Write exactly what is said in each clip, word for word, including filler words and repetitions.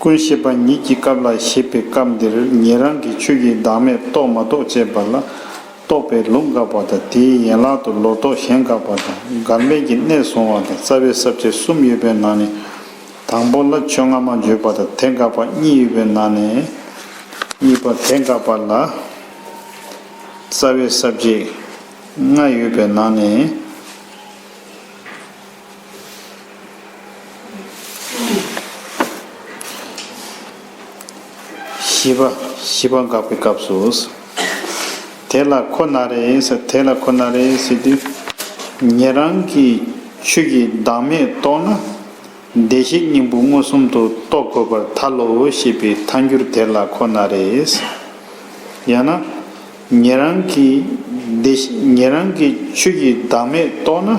ཀུན་ཤེས་པ་ཉིད་ཀྱི་སྐབས་ལ་བཞེད་པའི་སྐབས་འདིར་ཉན་རང་གི་ཆོས་ཀྱི་བདག་མེད་རྟོགས་མ་རྟོགས་ཅེས་པ་ལ། རྟོགས་པའི་ལུང་འགག་པ་དང་དེའི་ཡན་ལག་ཏུ་ལོག་རྟོག་གཞན་འགག་པ་དང་འགལ་མེད་ཀྱི་གནས་གཟུང་བ་དང་རྩ་བའི་ས་བཅད་གསུམ་ཡོད་པའི་ནང་ནས། དང་པོ་ལ་ཆོས་སྔ་མ་བརྗོད་པ་དང་དེ་འགག་པ་གཉིས་ཡོད་པའི་ནང་ནས། གཉིས་པ་དེ་འགག་པ་ལ་རྩ་བའི་ས་བཅད་ལྔ་ཡོད་པའི་ནང་ནས། བཞི་པ། བཞི་པ་འགག་པའི་སྐབས་སུ། དེ་ལ་ཁོ་ན་རེ་ཟེར། དེ་ལ་ཁོ་ན་རེ་ཟེར་དུས། ཉན་རང་གི་ཆོས་ཀྱི་བདག་མེད་རྟོགས་ན། བདེ་གཤེགས་སྙིང་པོ་མངོན་སུམ་དུ་རྟོགས་དགོས་པར་ཐལ་ལོ་ཞེས་པའི་ཐལ་འགྱུར་དེ་ལ་ཁོ་ན་རེ། ཡང་ན། ཉན་རང་གི་བདེ་ཉན་རང་གི་ཆོས་ཀྱི་བདག་མེད་རྟོགས་ན།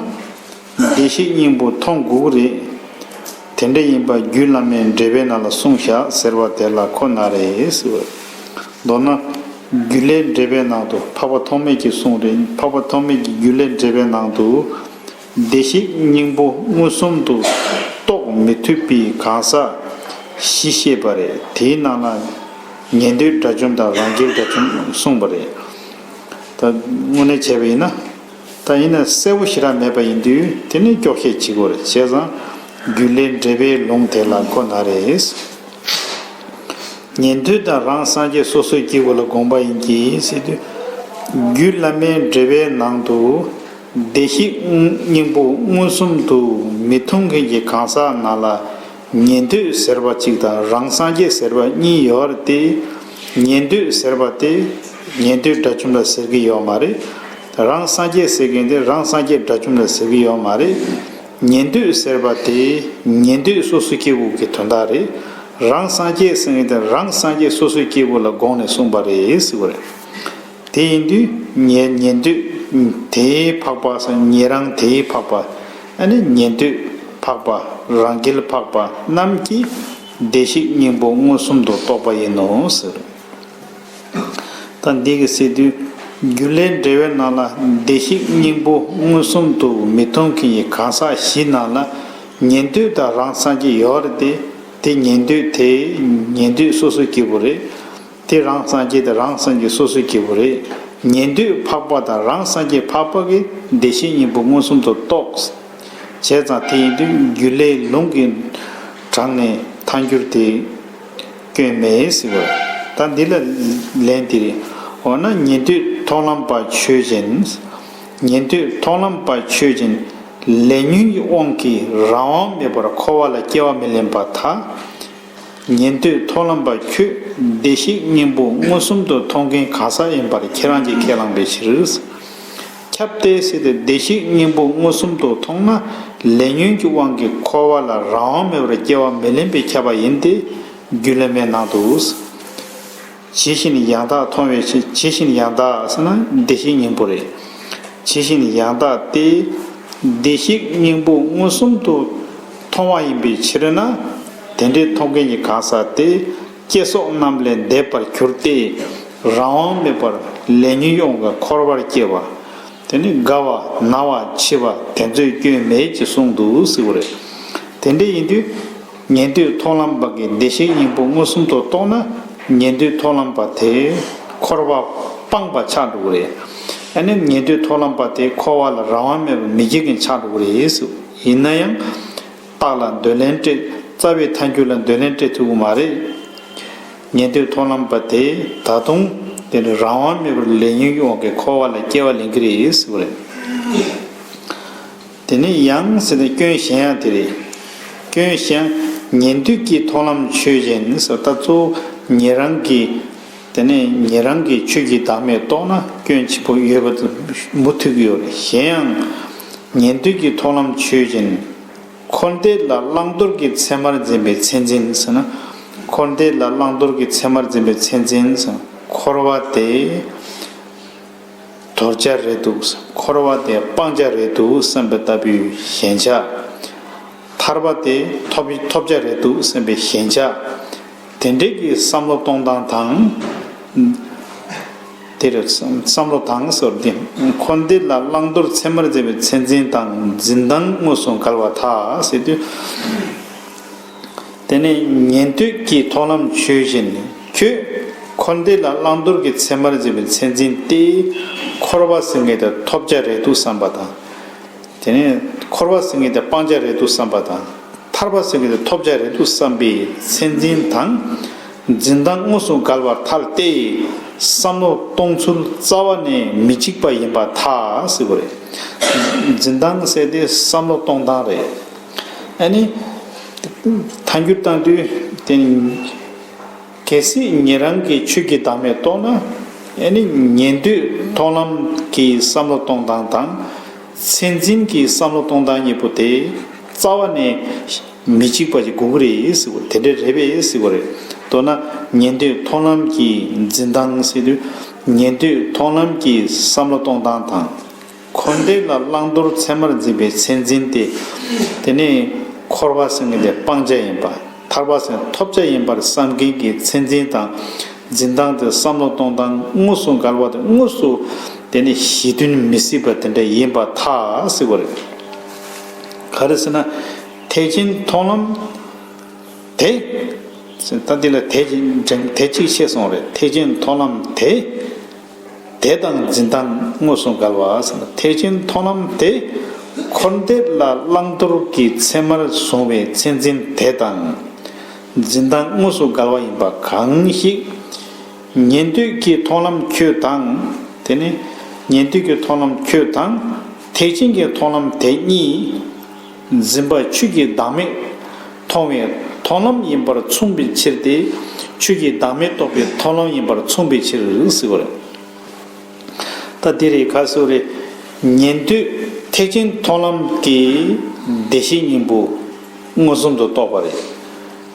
བདེ་གཤེགས་སྙིང་པོ་མཐོང་དགོས་ཀྱི་རེད། དེ་འདྲ་ཡིན་པ་རྒྱུད་བླ་མའི་འགྲེལ་པའི་ནང་ལ་གསུངས་བཞག་ཟེར་བ་དེ་ལ་ཁོ་ན་རེ་ཟེར་བ། མདོར་ན། རྒྱུད་བླའི་འགྲེལ་པའི་ནང་དུ་འཕགས་པ་ཐོགས་མེད་ཀྱིས་གསུངས་རེད། འཕགས་པ་ཐོགས་མེད་ཀྱི་རྒྱུད་བླའི་འགྲེལ་པའི་ནང་དུ། བདེ་གཤེགས་སྙིང་པོ་མངོན་སུམ་དུ་རྟོགས་མི་ཐུབ་པའི་གང་ཟག་བཞི་བཤད་པ་རེད། དེའི་ནང་ལ་ཉན་ཐོས་དགྲ་བཅོམ་དང་རང་རྒྱལ་དགྲ་བཅོམ་གསུངས་པ་རེད། ད་དངོས་གནས་བྱས་པ་ཡིན་ན། ད་ཡིན་ན་གསལ་པོ་ཞེ་དྲག་མེད་པ་ཡིན་དུས་དེ་ནི་འཁྱོག་བཤད་བྱེད་དགོས་རེད། བྱས་ཙང་རྒྱུད་བླའི་འགྲེལ་པའི་ལུང་དེ་ལ་ཁོ་ན་རེ། ཉན་ཐོས་དང་རང་སངས་རྒྱས་སོ་སོའི་སྐྱེས་བུ་ལ་དགོངས་པ་ཡིན་གྱི་ཟེར་དུས། རྒྱུད་བླ་མའི་འགྲེལ་པའི་ནང་དུ། བདེ་གཤེགས་སྙིང་པོ་མངོན་སུམ་དུ་མི་མཐོང་མཁན་གྱི་གང་ཟག་ནང་ལ། ཉན་ཐོས་ཟེར་བ་གཅིག་དང་རང་སངས་རྒྱས་ཟེར་བ་གཉིས་ཡོད་རེད་དེ། ཉན་ཐོས་ཟེར་བ་དེ། ཉན་ཐོས་དགྲ་བཅོམ་ལ་ཟེར་གྱི་ཡོད་མ་རེད། རང་སངས་རྒྱས་ཟེར་མཁན་དེ་རང་སངས་རྒྱས་དགྲ་བཅོམ་ལ་ཟེར་གྱི་ཡོད་མ་རེད། ཉན་ཐོས་ཟེར་བ་དེ་ཉན་ཐོས་སོ་སོ་སྐྱེ་བོ་གི་དོན་དག་རེད། རང་སངས་རྒྱས་ཟེར་མཁན་དེ་རང་སངས་རྒྱས་སོ་སོའི་སྐྱེ་བོ་ལ་དགོངས་ནས་གསུངས་པ་རེད་ཟེར་བ་རེད། དེ་ཡིན་དུས་ཉན་ཉན་ཐོས་དེའི་འཕགས་པ་ཟེར། ཉན་རང་དེའི་འཕགས་པ། ཨ་ནི་ཉན་ཐོས་འཕགས་པ་རང་རྒྱལ་འཕགས་པ་རྣམས་ཀྱིས་བདེ་གཤེགས་སྙིང་པོ་མངོན་སུམ་དུ་རྟོགས་པ་ཡིན་ནོ་ཟེར། ད་འདི་གི་སྲིད་དུས་རྒྱུད་བླའི་འགྲེལ་པའི་ནང་ལ་བདེ་གཤེགས་སྙིང་པོ་མངོན་སུམ་དུ་མི་མཐོང་མཁན་གྱི་གང་ཟག་བཞི་ནང་ལ་ཉན་ཐོས་དང་རང་སངས་རྒྱས་ཡོད་རེད་དེ། དེ་ཉན་ཐོས་དེ་ཉན་ཐོས་སོ་སོའི་སྐྱེས་བུ་རེད། དེ་རང་སངས་རྒྱས་དེ་རང་སངས་རྒྱས་སོ་སོའི་སྐྱེས་བུ་རེད། ཉན་ཐོས་འཕགས་པ་དང་རང་སངས་རྒྱས་འཕགས་པ་གིས་བདེ་གཤེགས་སྙིང་པོ་མངོན་སུམ་དུ་རྟོགས། བྱས་ཙང་དེ་ཡིན་དུས་རྒྱུད་བླའི་ལུང་གི་དྲངས་ནས་ཐལ་འགྱུར་དེ་སྐྱོན་མེད་ཟེར་བ། ད་འདི་ལ་ལན་འདི་རེད། འོ་ན་ཉན་ཐོས་མཐོང་ལམ་པ་ཆོས་ཅན། ཉན་ཐོས་མཐོང་ལམ་པ་ཆོས་ཅན། ལས་ཉོན་གྱི་དབང་གིས་རང་དབང་མེད་པར་འཁོར་བ་ལ་སྐྱེ་བ་མི་ལེན་པར་ཐལ། ཉན་ཐོས་མཐོང་ལམ་པ་ཁྱོད་བདེ་གཤེགས་སྙིང་པོ་མངོན་སུམ་དུ་མཐོང་མཁན་གང་ཟག་ཡིན་པར་ཁྱེད་རང་གིས་ཁས་བླངས་པའི་ཕྱིར། ཁྱབ་སྟེ་ཟེར་ཏེ་བདེ་གཤེགས་སྙིང་པོ་མངོན་སུམ་དུ་མཐོང་ན་ལས་ཉོན་གྱི་དབང་གིས་འཁོར་བ་ལ་རང་དབང་མེད་པར་སྐྱེ་བ་མི་ལེན་པས་ཁྱབ་པ་ཡིན་ཏེ། རྒྱུད་བླ་མའི་ནང་དུ། ཇི་བཞིན་ཡང་དག་མཐོང་བའི་ཕྱིར། ཇི་བཞིན་ཡང་དག་ཟེར་ན་བདེ་གཤེགས་སྙིང་པོ་རེད། ཇི་བཞིན་ཡང་དག་སྟེ། བདེ་གཤེགས་སྙིང་པོ་མངོན་སུམ་དུ་མཐོང་བ་ཡིན་པའི་ཕྱིར་ན། དེ་འདྲའི་མཐོང་མཁན་གྱི་གང་ཟག་དེ་བསྐྱེད་རྫོགས་རྣམས་ལས་འདས་པར་གྱུར་ཏེ། རང་དབང་མེད་པར་ལས་ཉོན་དབང་གིས་འཁོར་བར་སྐྱེ་བ། དེ་ནི་རྒ་བ་ན་བ་འཆི་བ་དེ་ཚོའི་སྐྱོན་མེད་ཅེས་གསུངས་འདུག་ཟེར་བ་རེད། དེ་འདྲ་ཡིན་དུས། ཉན་ཐོས་མཐོང་ལམ་པ་གིས་བདེ་གཤེགས་སྙིང་པོ་མངོན་སུམ་དུ་རྟོགས་ན། ཉན་ཐོས་མཐོང་ལམ་པ་དེས་འཁོར་བ་སྤངས་པ་ཆགས་འགྲོ་གི་རེད། ཨ་ནི་ཉན་ཐོས་མཐོང་ལམ་པ་དེ་འཁོར་བ་ལ་རང་དབང་མེད་པར་མི་སྐྱེ་མཁན་ཆགས་འགྲོ་གི་རེད་ཟེར། ཡིན་ན་ཡང་། རྟགས་ལ་འདོད་ལན་སྤྲད། རྩ་བའི་ཐལ་འགྱུར་ལ་འདོད་ལན་སྤྲད་ཐུབ་ཀྱི་མ་རེད། ཉན་ཐོས་མཐོང་ལམ་པ་དེ་ད་དུང་དེ་ནི་རང་དབང་མེད་པར་ལས་ཉོན་གྱི་དབང་གིས་འཁོར་བ་ལ་སྐྱེ་བ་ལེན་གྱི་རེད་ཟེར་བ་རེད། དེ་ནས་ཡང་ཟེར་ཏེ་སྐྱོན་གཞན་ཡང་དེ་རེད། སྐྱོན་གཞན། ཉན་ཐོས་ཀྱིས་མཐོང་ལམ་ཆོས་ཅན་ཟེར། ད་གཙོ་བོ་ཉན་རང་གིས། དེ་ནས་ཉན་རང་གིས་ཆོས་ཀྱི་བདག་མེད་རྟོགས་ན་སྐྱོན་ཆེན་པོ་ཡོད་པ་དེ་མུ་མཐུད་ཀྱི་ཡོད་རེད། གཞན་ཡང་། ཉན་ཐོས་ཀྱིས་མཐོང་ལམ་ཆོས་ཅན། འཁོར་འདས་ལ་བླང་དོར་གྱི་མཚན་མར་འཛིན་པའི་མཚན་འཛིན་ཟེར་ན། འཁོར་འདས་ལ་བླང་དོར་གྱི་མཚན་མར་འཛིན་པའི་མཚན་འཛིན་ཟེར། འཁོར་བ་དེ། དོར་བྱ་རེད་འདུག། འཁོར་བ་དེ་སྤང་བྱ་རེད་འདུག་བསམ་པའི་ལྟ་བུའི་ཞེན་ཆགས། ཐར་པ་དེ་ཐོབ་ཐོབ་བྱ་རེད་འདུག་བསམ་པའི་ཞེན་ཆགས། དེ་འདྲའི་གི་བསམ་བློ་གཏོང་སྟངས་དང་། དེ་རེད། བསམ་བློ་དང་ཟེར་དེ། འཁོར་འདས་ལ་བླང་དོར་མཚན་མར་འཛིན་པའི་མཚན་འཛིན་དང་འཛིན་སྟངས་དངོས་སུ་འགལ་བར་ཐལ་ཟེར་དུས། དེ་ནས་ཉན་ཐོས་ཀྱི་མཐོང་ལམ་ཆོས་ཅན། ཁྱོད་འཁོར་འདས་ལ་བླང་དོར་གྱི་མཚན་མར་འཛིན་པའི་མཚན་འཛིན་དེ། འཁོར་བ་ཟེར་མཁན་དེ་ཐོབ་བྱ་རེད་འདུག་བསམ་པ་དང་། དེ་ནས་འཁོར་བ་ཟེར་མཁན་དེ་སྤང་བྱ་རེད་འདུག་བསམ་པ་དང་། ཐར་པ་ཟེར་མཁན་དེ་ཐོབ་བྱ་རེད་འདུག་བསམ་པའི་མཚན་འཛིན་དང་། འཛིན་སྟངས་དངོས་སུ་འགལ་བར་ཐལ་ཏེ། བསམ་བློ་གཏོང་ཚུལ་རྩ་བ་ནས་མི་གཅིག་པ་ཡིན་པར་ཐལ་ཟེར་བ་རེད། འཛིན་སྟངས་ཟེར་དེ་བསམ་བློ་གཏོང་སྟངས་རེད། ཨ་ནི། ཐལ་འགྱུར་བཏང་དུས་དེ་ནི། གལ་སྲིད་ཉན་རང་གིས་ཆོས་ཀྱི་བདག་མེད་རྟོགས་ན། ཨ་ནི་ཉན་ཐོས་མཐོང་ལམ་གྱི་བསམ་བློ་གཏོང་སྟངས་དང་། མཚན་འཛིན་གྱི་བསམ་བློ་གཏོང་སྟངས་གཉིས་པོ་དེ་རྩ་བ་ནས་མི་གཅིག་པ་ཞིག་དགོས་ཀྱི་རེད་ཟེར་བ་དེ་འདྲ་རེད་པས་ཟེར་བ་རེད། མདོར་ན་ཉན་ཐོས་མཐོང་ལམ་གྱི་འཛིན་སྟངས་ཟེར་དུས། ཉན་ཐོས་མཐོང་ལམ་གྱི་བསམ་བློ་གཏོང་སྟངས་དང་། འཁོར་འདས་ལ་བླང་དོར་མཚན་མར་འཛིན་པའི་མཚན་འཛིན་ཏེ། དེ་ནས་འཁོར་བ་ཟེར་མཁན་དེ་སྤང་བྱ་ཡིན་པ། ཐར་པ་ཟེར་ཐོབ་བྱ་ཡིན་པར་བསམ་མཁན་གྱི་མཚན་འཛིན་དང་། འཛིན་སྟངས་དེ་བསམ་བློ་གཏོང་སྟངས་དངོས་སུ་འགལ་བ་དེ་དངོས་སུ་དེ་ནི་གཞི་མཐུན་མི་སྲིད་པ་དེ་འདྲ་ཡིན་པར་ཐལ་ཟེར་བ་རེད། ག་རེ་ཟེར་ན། ཐེག་ཆེན་མཐོང་ལམ་དེ། ད་འདི་ལ་དེ་དེ་གཅིག་ཤེས་སོང་རེད། ཐེག་ཆེན་མཐོང་ལམ་དེ། དེ་དང་འཛིན་སྟངས་དངོས་སུ་འགལ་བ་ཟེར་ན། ཐེག་ཆེན་མཐོང་ལམ་དེ། འཁོར་འདས་ལ་བླང་དོར་གྱི་མཚན་མར་བཟུང་བའི་མཚན་འཛིན་དེ་དང་། འཛིན་སྟངས་དངོས་སུ་འགལ་བ་ཡིན་པ་གང་ཞིག་ཉན་ཐོས་ཀྱི་མཐོང་ལམ་ཁྱོད་དང་། དེ་ནི་ཉན་ཐོས་ཀྱི་མཐོང་ལམ་ཁྱོད་དང་། ཐེག་ཆེན་གྱི་མཐོང་ལམ་དེ་གཉིས། འཛིན་པ་ཆོས་ཀྱི་བདག་མེད་མཐོང་བའི་མཐོང་ལམ་ཡིན་པར་མཚུངས་པའི་ཕྱིར་ཏེ། ཆོས་ཀྱི་བདག་མེད་རྟོགས་པའི་མཐོང་ལམ་ཡིན་པར་མཚུངས་པའི་ཕྱིར་ཟེར་བ་རེད། ད་འདི་རེད། ག་ཟེར་རེད། ཉན་ཐོས་ཐེག་ཆེན་མཐོང་ལམ་གྱི་བདེ་གཤེགས་སྙིང་པོ་མངོན་སུམ་དུ་རྟོགས་པ་རེད།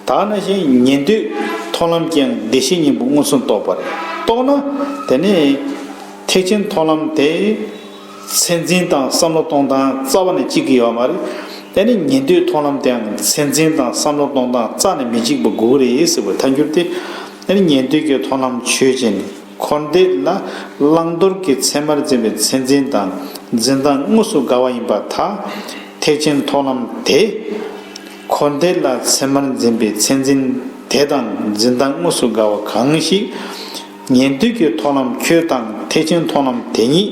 ད་ནང་བཞིན་ཉན་ཐོས་མཐོང་ལམ་གྱི་ཡང་བདེ་གཤེགས་སྙིང་པོ་མངོན་སུམ་རྟོགས་པ་རེད། རྟོགས་ན་དེ་ནས་ཐེག་ཆེན་མཐོང་ལམ་དེ། མཚན་འཛིན་དང་བསམ་བློ་གཏོང་སྟངས་རྩ་བ་ནས་གཅིག་གི་ཡོད་མ་རེད། དེ་ནི་ཉན་ཐོས་མཐོང་ལམ་དེའང་མཚན་འཛིན་དང་བསམ་བློ་གཏོང་སྟངས་རྩ་ནས་མི་གཅིག་པ་དགོས་རེད་ཟེར་བའི་ཐལ་འགྱུར་ཏེ། དེ་ནི་ཉན་ཐོས་ཀྱི་མཐོང་ལམ་ཆོས་ཅན། འཁོར་འདས་ལ་བླང་དོར་གྱི་མཚན་མར་འཛིན་པའི་མཚན་འཛིན་དང་འཛིན་སྟངས་དངོས་སུ་འགལ་བ་ཡིན་པར་ཐལ། ཐེག་ཆེན་མཐོང་ལམ་དེ། འཁོར་འདས་ལ་མཚན་མར་འཛིན་པའི་མཚན་འཛིན་དེ་དང་འཛིན་སྟངས་དངོས་སུ་འགལ་བ་གང་ཞིག་ཉན་ཐོས་ཀྱི་མཐོང་ལམ་ཁྱོད་དང་ཐེག་ཆེན་མཐོང་ལམ་དེ་ཉིད་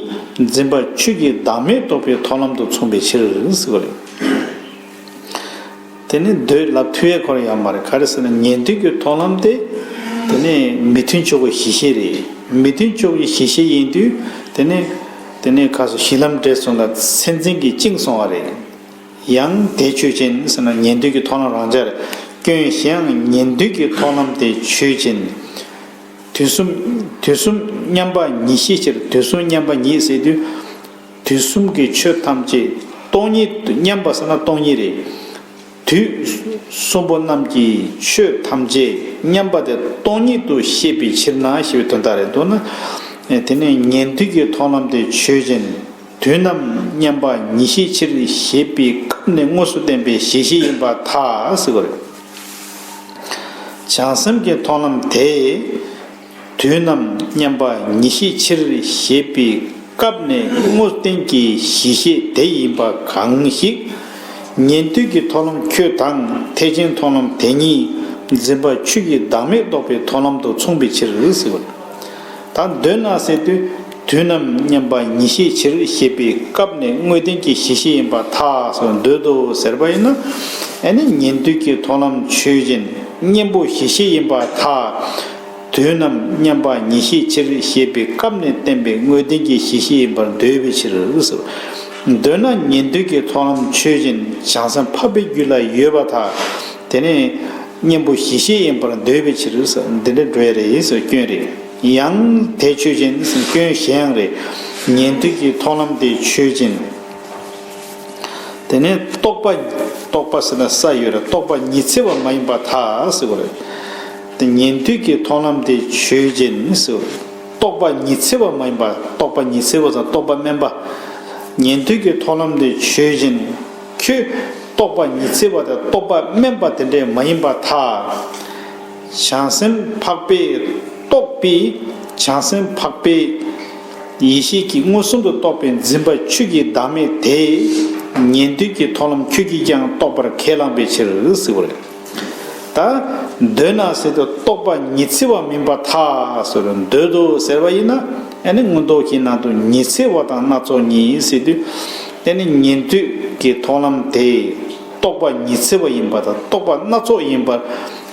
འཛིན་པ་ཆོས་ཀྱི་བདག་མེད་རྟོགས་པའི་མཐོང་ལམ་དུ་མཚུངས་པའི་ཕྱིར་ཟེར་བ་རེད། དེ་ནི་མདོས་ལབ་ཐུབ་ཡས་ཁོ་རང་ཡོད་མ་རེད། ག་རེ་ཟེར་ན་ཉན་ཐོས་ཀྱི་མཐོང་ལམ་དེ། དེ་ནི་མི་མཐུན་ཕྱོགས་ཀྱི་གཞི་ཤེས་རེད། མི་མཐུན་ཕྱོགས་ཀྱི་གཞི་ཤེས་ཡིན་དུས་དེ་ནི། དེ་ནི་ག་སོ་གཞི་ལམ་འབྲས་གསུམ་ལ་མཚན་འཛིན་གྱིས་བཅིངས་སོང་བ་རེད། ཡང་དེ་ཆོས་ཅན་ཟེར་ན་ཉན་ཐོས་ཀྱི་མཐོང་ལམ་རང་འཇགས་རེད། སྐྱོན་གཞན་ཡང་ཉན་ཐོས་ཀྱི་མཐོང་ལམ་དེ་ཆོས་ཅན། དུས་གསུམ། དུས་གསུམ་མཉམ་པ་ཉིད་ཤེས་ཕྱིར། དུས་གསུམ་མཉམ་པ་ཉིད་ཟེར་དུས། དུས་གསུམ་གྱི་ཆོས་ཐམས་ཅད་སྟོང་ཉིད་དུ་མཉམ་པ་ཟེར་ན་སྟོང་ཉིད་རེད། དུས་གསུམ་པོ་རྣམས་ཀྱི་ཆོས་ཐམས་ཅད་མཉམ་པ་དེ་སྟོང་ཉིད་དུ་ཤེས་པའི་ཕྱིར་ན་ཞེས་པའི་དོན་དག་རེད་འདུག་ན། དེ་ནས་ཉན་ཐོས་ཀྱི་མཐོང་ལམ་དེ་ཆོས་ཅན། དུས་རྣམས་མཉམ་པ་ཉིད་ཤེས་ཕྱིར་ཞེས་པའི་སྐབས་ནས་དངོས་སུ་བསྟན་པའི་གཞི་ཤེས་ཡིན་པར་ཐལ་ཟེར་བ་རེད། བྱང་སེམས་ཀྱི་མཐོང་ལམ་དེ། དུས་རྣམས་མཉམ་པ་ཉིད་ཤེས་ཕྱིར་ཞེས་པའི་སྐབས་ནས་དངོས་བསྟན་གྱི་གཞི་ཤེས་དེ་ཡིན་པ་གང་ཞིག་ཉན་ཐོས་ཀྱི་མཐོང་ལམ་ཁྱོད་དང་ཐེག་ཆེན་མཐོང་ལམ་དེ་གཉིས་འཛིན་པ་ཆོས་ཀྱི་བདག་མེད་རྟོགས་པའི་མཐོང་ལམ་དུ་མཚུངས་པའི་ཕྱིར་ཟེར་བ་རེད། ད་མདོར་ན་ཟེར་དུས་དུས་རྣམས་མཉམ་པ་ཉིད་ཤེས་ཕྱིར་ཞེས་པའི་སྐབས་ནས་དངོས་བསྟན་གྱི་གཞི་ཤེས་ཡིན་པར་ཐལ་སོགས་མདོར་བསྡུ་ཟེར་བ་ཡིན་ན། ཨ་ནི་ཉན་ཐོས་ཀྱི་མཐོང་ལམ་ཆོས་ཅན། གཉེན་པོ་གཞི་ཤེས་ཡིན་པར་ཐལ། དུས་རྣམས་མཉམ་པ་ཉིད་ཤེས་ཕྱིར་ཞེས་པའི་སྐབས་ནས་བསྟན་པའི་དངོས་བསྟན་གྱི་གཞི་ཤེས་ཡིན་པར་འདོད་པའི་ཕྱིར་ཟེར། མདོར་ན་ཉན་ཐོས་ཀྱི་མཐོང་ལམ་ཆོས་ཅན། བྱང་སེམས་འཕགས་པའི་རྒྱུད་ལ་ཡོད་པར་ཐལ། དེ་ནས་གཉེན་པོ་གཞི་ཤེས་ཡིན་པར་འདོད་པའི་ཕྱིར་ཟེར། འདི་འདྲ་འགྲོ་ཡ་རེད་ཟེར་སྐྱོན་རེད། ཡང་དེ་ཆོས་ཅན་ཟེར་སྐྱོན་གཞན་ཡང་རེད། ཉན་ཐོས་ཀྱི་མཐོང་ལམ་དེ་ཆོས་ཅན། དེ་ནས་རྟོག་པ། རྟོག་པ་ཟེར་ན་ས་ཡོད་རེད། རྟོག་པ་ཉི་ཚེ་བ་མ་ཡིན་པར་ཐལ་ཟེར་བ་རེད། དེ་ཉན་ཐོས་ཀྱི་མཐོང་ལམ་དེ་ཆོས་ཅན་ཟེར། རྟོག་པ་ཉི་ཚེ་བ་མ་ཡིན་པ། རྟོག་པ་ཉི་ཚེ་བ་ཟེར་རྟོག་པ་དམན་པ། ཉན་ཐོས་ཀྱི་མཐོང་ལམ་དེ་ཆོས་ཅན། ཁྱོད་རྟོག་པ་ཉི་ཚེ་བ་དང་རྟོག་པ་དམན་པ་དེ་འདྲས་མ་ཡིན་པར་ཐལ། བྱང་སེམས་འཕགས་པས་རྟོགས་པའི་བྱང་སེམས་འཕགས་པའི་ཡེ་ཤེས་ཀྱིས་མངོན་སུམ་དུ་རྟོགས་པའི་འཛིན་པ་ཆོས་ཀྱི་བདག་མེད་དེ། ཉན་ཐོས་ཀྱི་མཐོང་ལམ་ཁྱོད་ཀྱིས་ཀྱང་རྟོགས་པར་ཁས་བླངས་པའི་ཕྱིར་ཟེར་བ་རེད། ད་འདོད་ན་ཟེར་དུས་རྟོག་པ་ཉི་ཚེ་བ་མིན་པར་ཐལ་ཟེར། འདོད་དོ་ཟེར་བ་ཡིན་ན་ཨ་ནི་མངོན་རྟོགས་རྒྱན་ནང་དུ་ཉི་ཚེ་བ་དང་སྣ་ཚོགས་ཉིད་ཟེར་དུས་ཨ་ནི་ཉན་ཐོས་ཀྱི་མཐོང་ལམ་དེ་རྟོག་པ་ཉི་ཚེ་བ་ཡིན་པ་དང་རྟོག་པ་སྣ་ཚོགས་ཡིན་པར་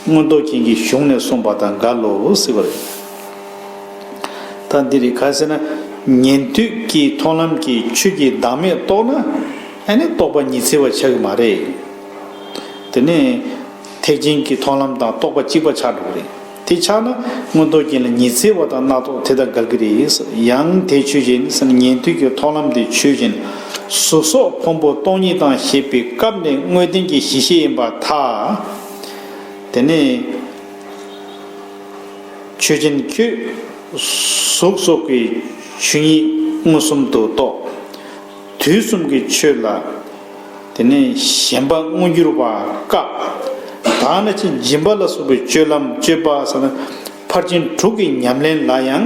མངོན་རྟོགས་རྒྱན་གྱི་གཞུང་ནས་གསུངས་པ་དང་འགལ་ལོ་ཟེར་བ་རེད། ད་འདི་རེད། ག་ཟེར་ན་ཉན་ཐོས་ཀྱི་མཐོང་ལམ་གྱི་ཆོས་ཀྱི་བདག་མེད་རྟོགས་ན་ཨ་ནི་རྟོག་པ་ཉི་ཚེ་བ་ཆགས་ཀྱི་མ་རེད། དེ་ནས་ཐེག་ཆེན་གྱི་མཐོང་ལམ་དང་རྟོག་པ་གཅིག་པ་ཆགས་འགྲོ་གི་རེད། དེ་ཆགས་ན་མངོན་རྟོགས་རྒྱན་ལ་ཉི་ཚེ་བ་དང་སྣ་ཚོགས་དེ་དང་འགལ་གྱི་རེད། ཡང་དེ་ཆོས་ཅན་ཟེར་ན་ཉན་ཐོས་ཀྱི་མཐོང་ལམ་དེ་ཆོས་ཅན། གཟུགས་སོགས་ཕུང་པོ་སྟོང་ཉིད་དང་ཞེས་པའི་སྐབས་ནས་དངོས་བསྟན་གྱི་གཞི་ཤེས་ཡིན་པར་ཐལ། དེ་ནས་ཆོས་ཅན་ཁྱོད་གཟུགས་སོགས་ཀྱི་ཆོས་ཉིད་མངོན་སུམ་དུ་རྟོགས། དུས་གསུམ་གྱི་ཆོས་ལ་དེ་ནས་ཞེན་པ་མངོན་གྱུར་བ་བཀག། ད་ནི་ཅི་སྦྱིན་པ་ལ་སོགས་པའི་སྤྱོད་ལམ་སྤྱོད་པ་ཟེར་ན་ཕར་ཕྱིན་དྲུག་གི་ཉམས་ལེན་ལ་ཡང་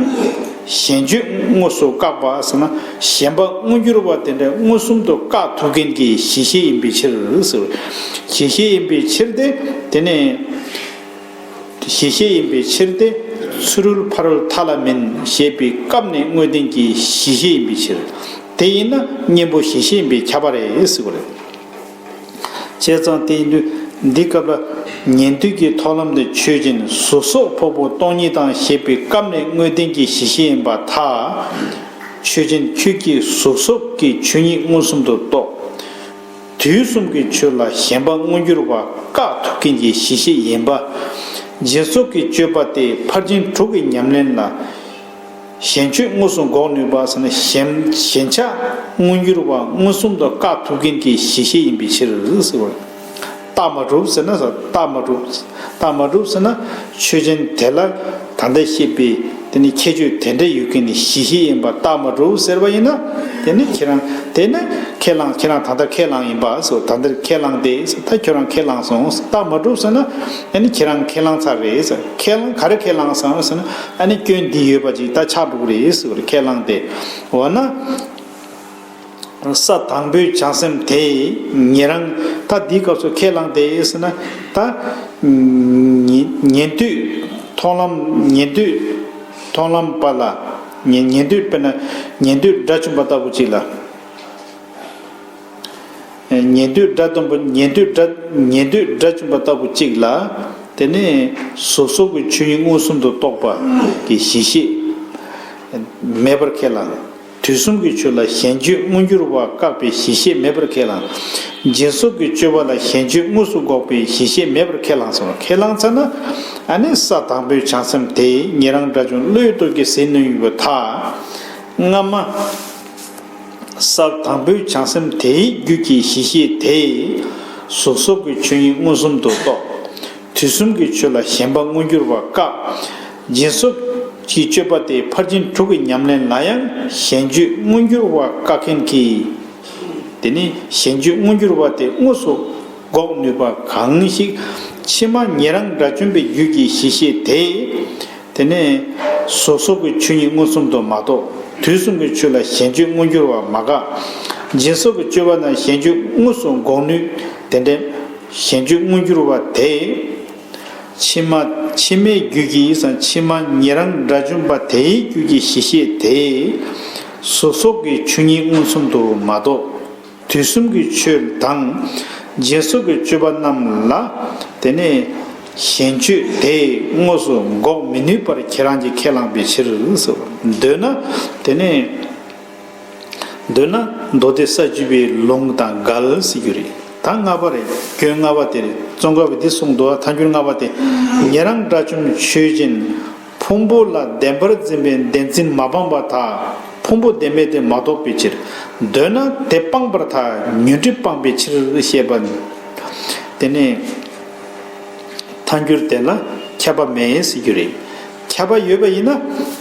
ཞེན་སྤྱོད་དངོས་སུ་བཀག་པ་ཟེར་ན་ཞེན་པ་མངོན་གྱུར་བ་དེ་འདྲ་མངོན་སུམ་དུ་བཀག་ཐུབ་མཁན་གྱི་གཞི་ཤེས་ཡིན་པའི་ཕྱིར་ཟེར། གཞི་ཤེས་ཡིན་པའི་ཕྱིར་ཏེ། དེ་ནས་གཞི་ཤེས་ཡིན་པའི་ཕྱིར་ཏེ། ཚུ་རོལ་ཕ་རོལ་མཐའ་ལ་མིན་ཞེས་པའི་སྐབས་ནས་དངོས་བསྟན་གྱི་གཞི་ཤེས་ཡིན་པའི་ཕྱིར། དེ་ཡིན་ན་གཉེན་པོ་གཞི་ཤེས་ཡིན་པས་ཁྱབ་པ་རེད་ཟེར་བ་རེད། བྱས་ཙང་དེ་ཡིན་དུས་འདི་སྐབས་ལ་ཉན་ཐོས་ཀྱི་མཐོང་ལམ་དེ་ཆོས་ཅན། གཟུགས་སོགས་ཕུང་པོ་སྟོང་ཉིད་དང་ཞེས་པའི་སྐབས་ནས་དངོས་བསྟན་གྱི་གཞི་ཤེས་ཡིན་པར་ཐལ། ཆོས་ཅན་ཁྱོད་ཀྱིས་གཟུགས་སོགས་ཀྱི་ཆོས་ཉིད་མངོན་སུམ་དུ་རྟོགས། དུས་གསུམ་གྱི་ཆོས་ལ་ཞེན་པ་མངོན་གྱུར་བ་བཀག་ཐུབ་མཁན་གྱི་གཞི་ཤེས་ཡིན་པ། སྦྱིན་སོགས་ཀྱི་སྤྱོད་པ་དེ་ཕར་ཕྱིན་དྲུག་གི་ཉམས་ལེན་ལ་ཞེན་སྤྱོད་དངོས་སུ་འགོག་ནུས་པ་ཟེར་ན་ཞེན་ཞེན་ཆགས་མངོན་གྱུར་བ་མངོན་སུམ་དུ་བཀག་ཐུབ་མཁན་གྱི་གཞི་ཤེས་ཡིན་པའི་ཕྱིར་ཟེར་བ། རྟགས་མ་གྲུབ་ཟེར་ན་ཟེར། རྟགས་མ་གྲུབ། རྟགས་མ་གྲུབ་ཟེར་ན་ཆོས་ཅན་དེ་ལ་ད་ལྟ་བཤད་པའི་དེ་ནི་ཁྱད་ཆོས་དེ་འདྲ་ཡོད་མཁན་ནི་གཞི་ཤེས་ཡིན་པ་རྟགས་མ་གྲུབ་ཟེར་བ་ཡིན་ན། དེ་ནི་ཁྱེད་རང་དེ་ནི་ཁས་བླངས། ཁྱེད་རང་ད་ལྟ་ཁས་བླངས་ཡིན་པ་ཟེར། ད་ལྟར་ཁས་བླངས་ཏེ་ཟེར། ད་ཁྱོད་རང་ཁས་བླངས་སོང་ཟེར། རྟགས་མ་གྲུབ་ཟེར་ན་ཨ་ནི་ཁྱེད་རང་ཁས་བླངས་ཚར་རེད་ཟེར། ཁས་བླངས་ག་རེ་ཁས་བླངས་སོང་ཟེར་ན་ཨ་ནི་སྐྱོན་འདི་ཡོད་པ་ཅིག་ད་ཆགས་འགྲོ་གི་རེད་ཟེར་ཁས་བླངས་ཏེ། འོ་ན། ས་དང་པོའི་བྱང་སེམས་དེ་ཉན་རང་། ད་འདིའི་སྐབས་སུ་ཁས་བླངས་ཏེ་ཟེར་ན་ད་ཉན་ཉན་ཐོས་མཐོང་ལམ། ཉན་ཐོས་མཐོང་ལམ་པ་ལ་ཉན་ཉན་ཐོས་དཔེར་ན་ཉན་ཐོས་དགྲ་བཅོམ་པ་ལྟ་བུ་ཅིག་ལ། ཉན་ཐོས་དགྲ་བཅོམ་པ། ཉན་ཐོས་དགྲ། ཉན་ཐོས་དགྲ་བཅོམ་པ་ལྟ་བུ་གཅིག་ལ། དེ་ནས་གཟུགས་སོགས་ཀྱི་ཆོས་ཉིད་མངོན་སུམ་དུ་རྟོགས་པ་གི་གཞི་ཤེས་མེད་པར་ཁས་བླངས། དུས་གསུམ་གྱི་ཆོས་ལ་ཞེན་སྤྱོད་མངོན་གྱུར་བ་བཀག་པའི་གཞི་ཤེས་མེད་པར་ཁས་བླངས། སྦྱིན་སོགས་ཀྱི་སྤྱོད་པ་ལ་ཞེན་སྤྱོད་དངོས་སུ་འགོག་པའི་གཞི་ཤེས་མེད་པར་ཁས་བླངས་སོ། ཁས་བླངས་ཚར་ན་ཨ་ནི་ས་དང་པོའི་བྱང་སེམས་དེ་ཉན་རང་དགྲ་བཅོམ་བློའི་སྟོབས་ཀྱིས་ཟིན་ནུས་པར་ཐལ། སྔ་མ། ས་དང་པོའི་བྱང་སེམས་དེའི་རྒྱུད་ཀྱི་གཞི་ཤེས་དེས་གཟུགས་སོགས་ཀྱི་ཆོས་ཉིད་མངོན་སུམ་དུ་རྟོགས། དུས་གསུམ་གྱི་ཆོས་ལ་ཞེན་པ་མངོན་གྱུར་བ་བཀག། སྦྱིན་སོགས་ཀྱི་སྤྱོད་པ་དེ་ཕར་ཕྱིན་དྲུག་གི་ཉམས་ལེན་ལ་ཡང་ཞེན་སྤྱོད་མངོན་གྱུར་བ་བཀག་མཁན་གྱི། དེ་ནི་ཞེན་སྤྱོད་མངོན་གྱུར་བ་དེ་དངོས་སུ་འགོག་ནུས་པ་གང་ཞིག་ཕྱི་མ་ཉན་རང་དགྲ་བཅོམ་པའི་རྒྱུད་ཀྱི་གཞི་ཤེས་དེས། དེ་ནས་གཟུགས་སོགས་ཀྱི་ཆོས་ཉིད་མངོན་སུམ་དུ་མ་རྟོགས། དུས་གསུམ་གྱི་ཆོས་ལ་ཞེན་སྤྱོད་མངོན་གྱུར་བ་མ་བཀག། སྦྱིན་སོགས་ཀྱི་སྤྱོད་པ་རྣམས་ཞེན་སྤྱོད་དངོས་སུ་འགོག་ནུས། དེ་འདྲའི་ཞེན་སྤྱོད་མངོན་གྱུར་བ་དེས། ཕྱི་མ་ཕྱི་མའི་རྒྱུད་ཀྱི་ཡིད་སང་ཕྱི་མ་ཉན་རང་དགྲ་བཅོམ་པ་དེའི་རྒྱུད་ཀྱི་གཞི་ཤེས་དེས། གཟུགས་སོགས་ཀྱི་ཆོས་ཉིད་མངོན་སུམ་དུ་མ་རྟོགས། དུས་གསུམ་གྱི་ཆོས་དང་། སྦྱིན་སོགས་ཀྱི་སྤྱོད་པ་རྣམས་ལ། དེ་ནས་ཞེན་སྤྱོད་དེ་དངོས་སུ་འགོག་མི་ནུས་པར་ཁྱེད་རང་གིས་ཁས་བླངས་པའི་ཕྱིར་ཟེར། འདོད་ན། དེ་ནས་འདོད་ན་མདོ་སྡེ་ས་བཅུ་པའི་ལུང་དང་འགལ་ཟེར་རྒྱུ་རེད། ད་ལྔ་པ་རེད། སྐྱོན་ལྔ་པ་དེ་རེད། ཙོང་ཁ་པས་འདི་གསུངས་འདུག་ཐལ་འགྱུར་ལྔ་པ་དེ། ཉན་རང་དགྲ་བཅོམ་ཆོས་ཅན། ཕུང་པོ་ལ་བདེན་པར་འཛིན་པའི་བདེན་འཛིན་མ་སྤངས་པར་ཐལ། ཕུང་པོ་བདེན་མེད་དེ་མ་རྟོགས་པའི་ཕྱིར། འདོད་ན་དེ་སྤངས་པར་ཐལ། ཉོན་སྒྲིབ་སྤངས་པའི་ཕྱིར་ཞེས་པ། དེ་ནས་ཐལ་འགྱུར་དེ་ལ་ཁྱབ་པ་མེད་ཟེར་རྒྱུ་རེད། ཁྱབ་པ་ཡོད་པ་ཡིན་ན་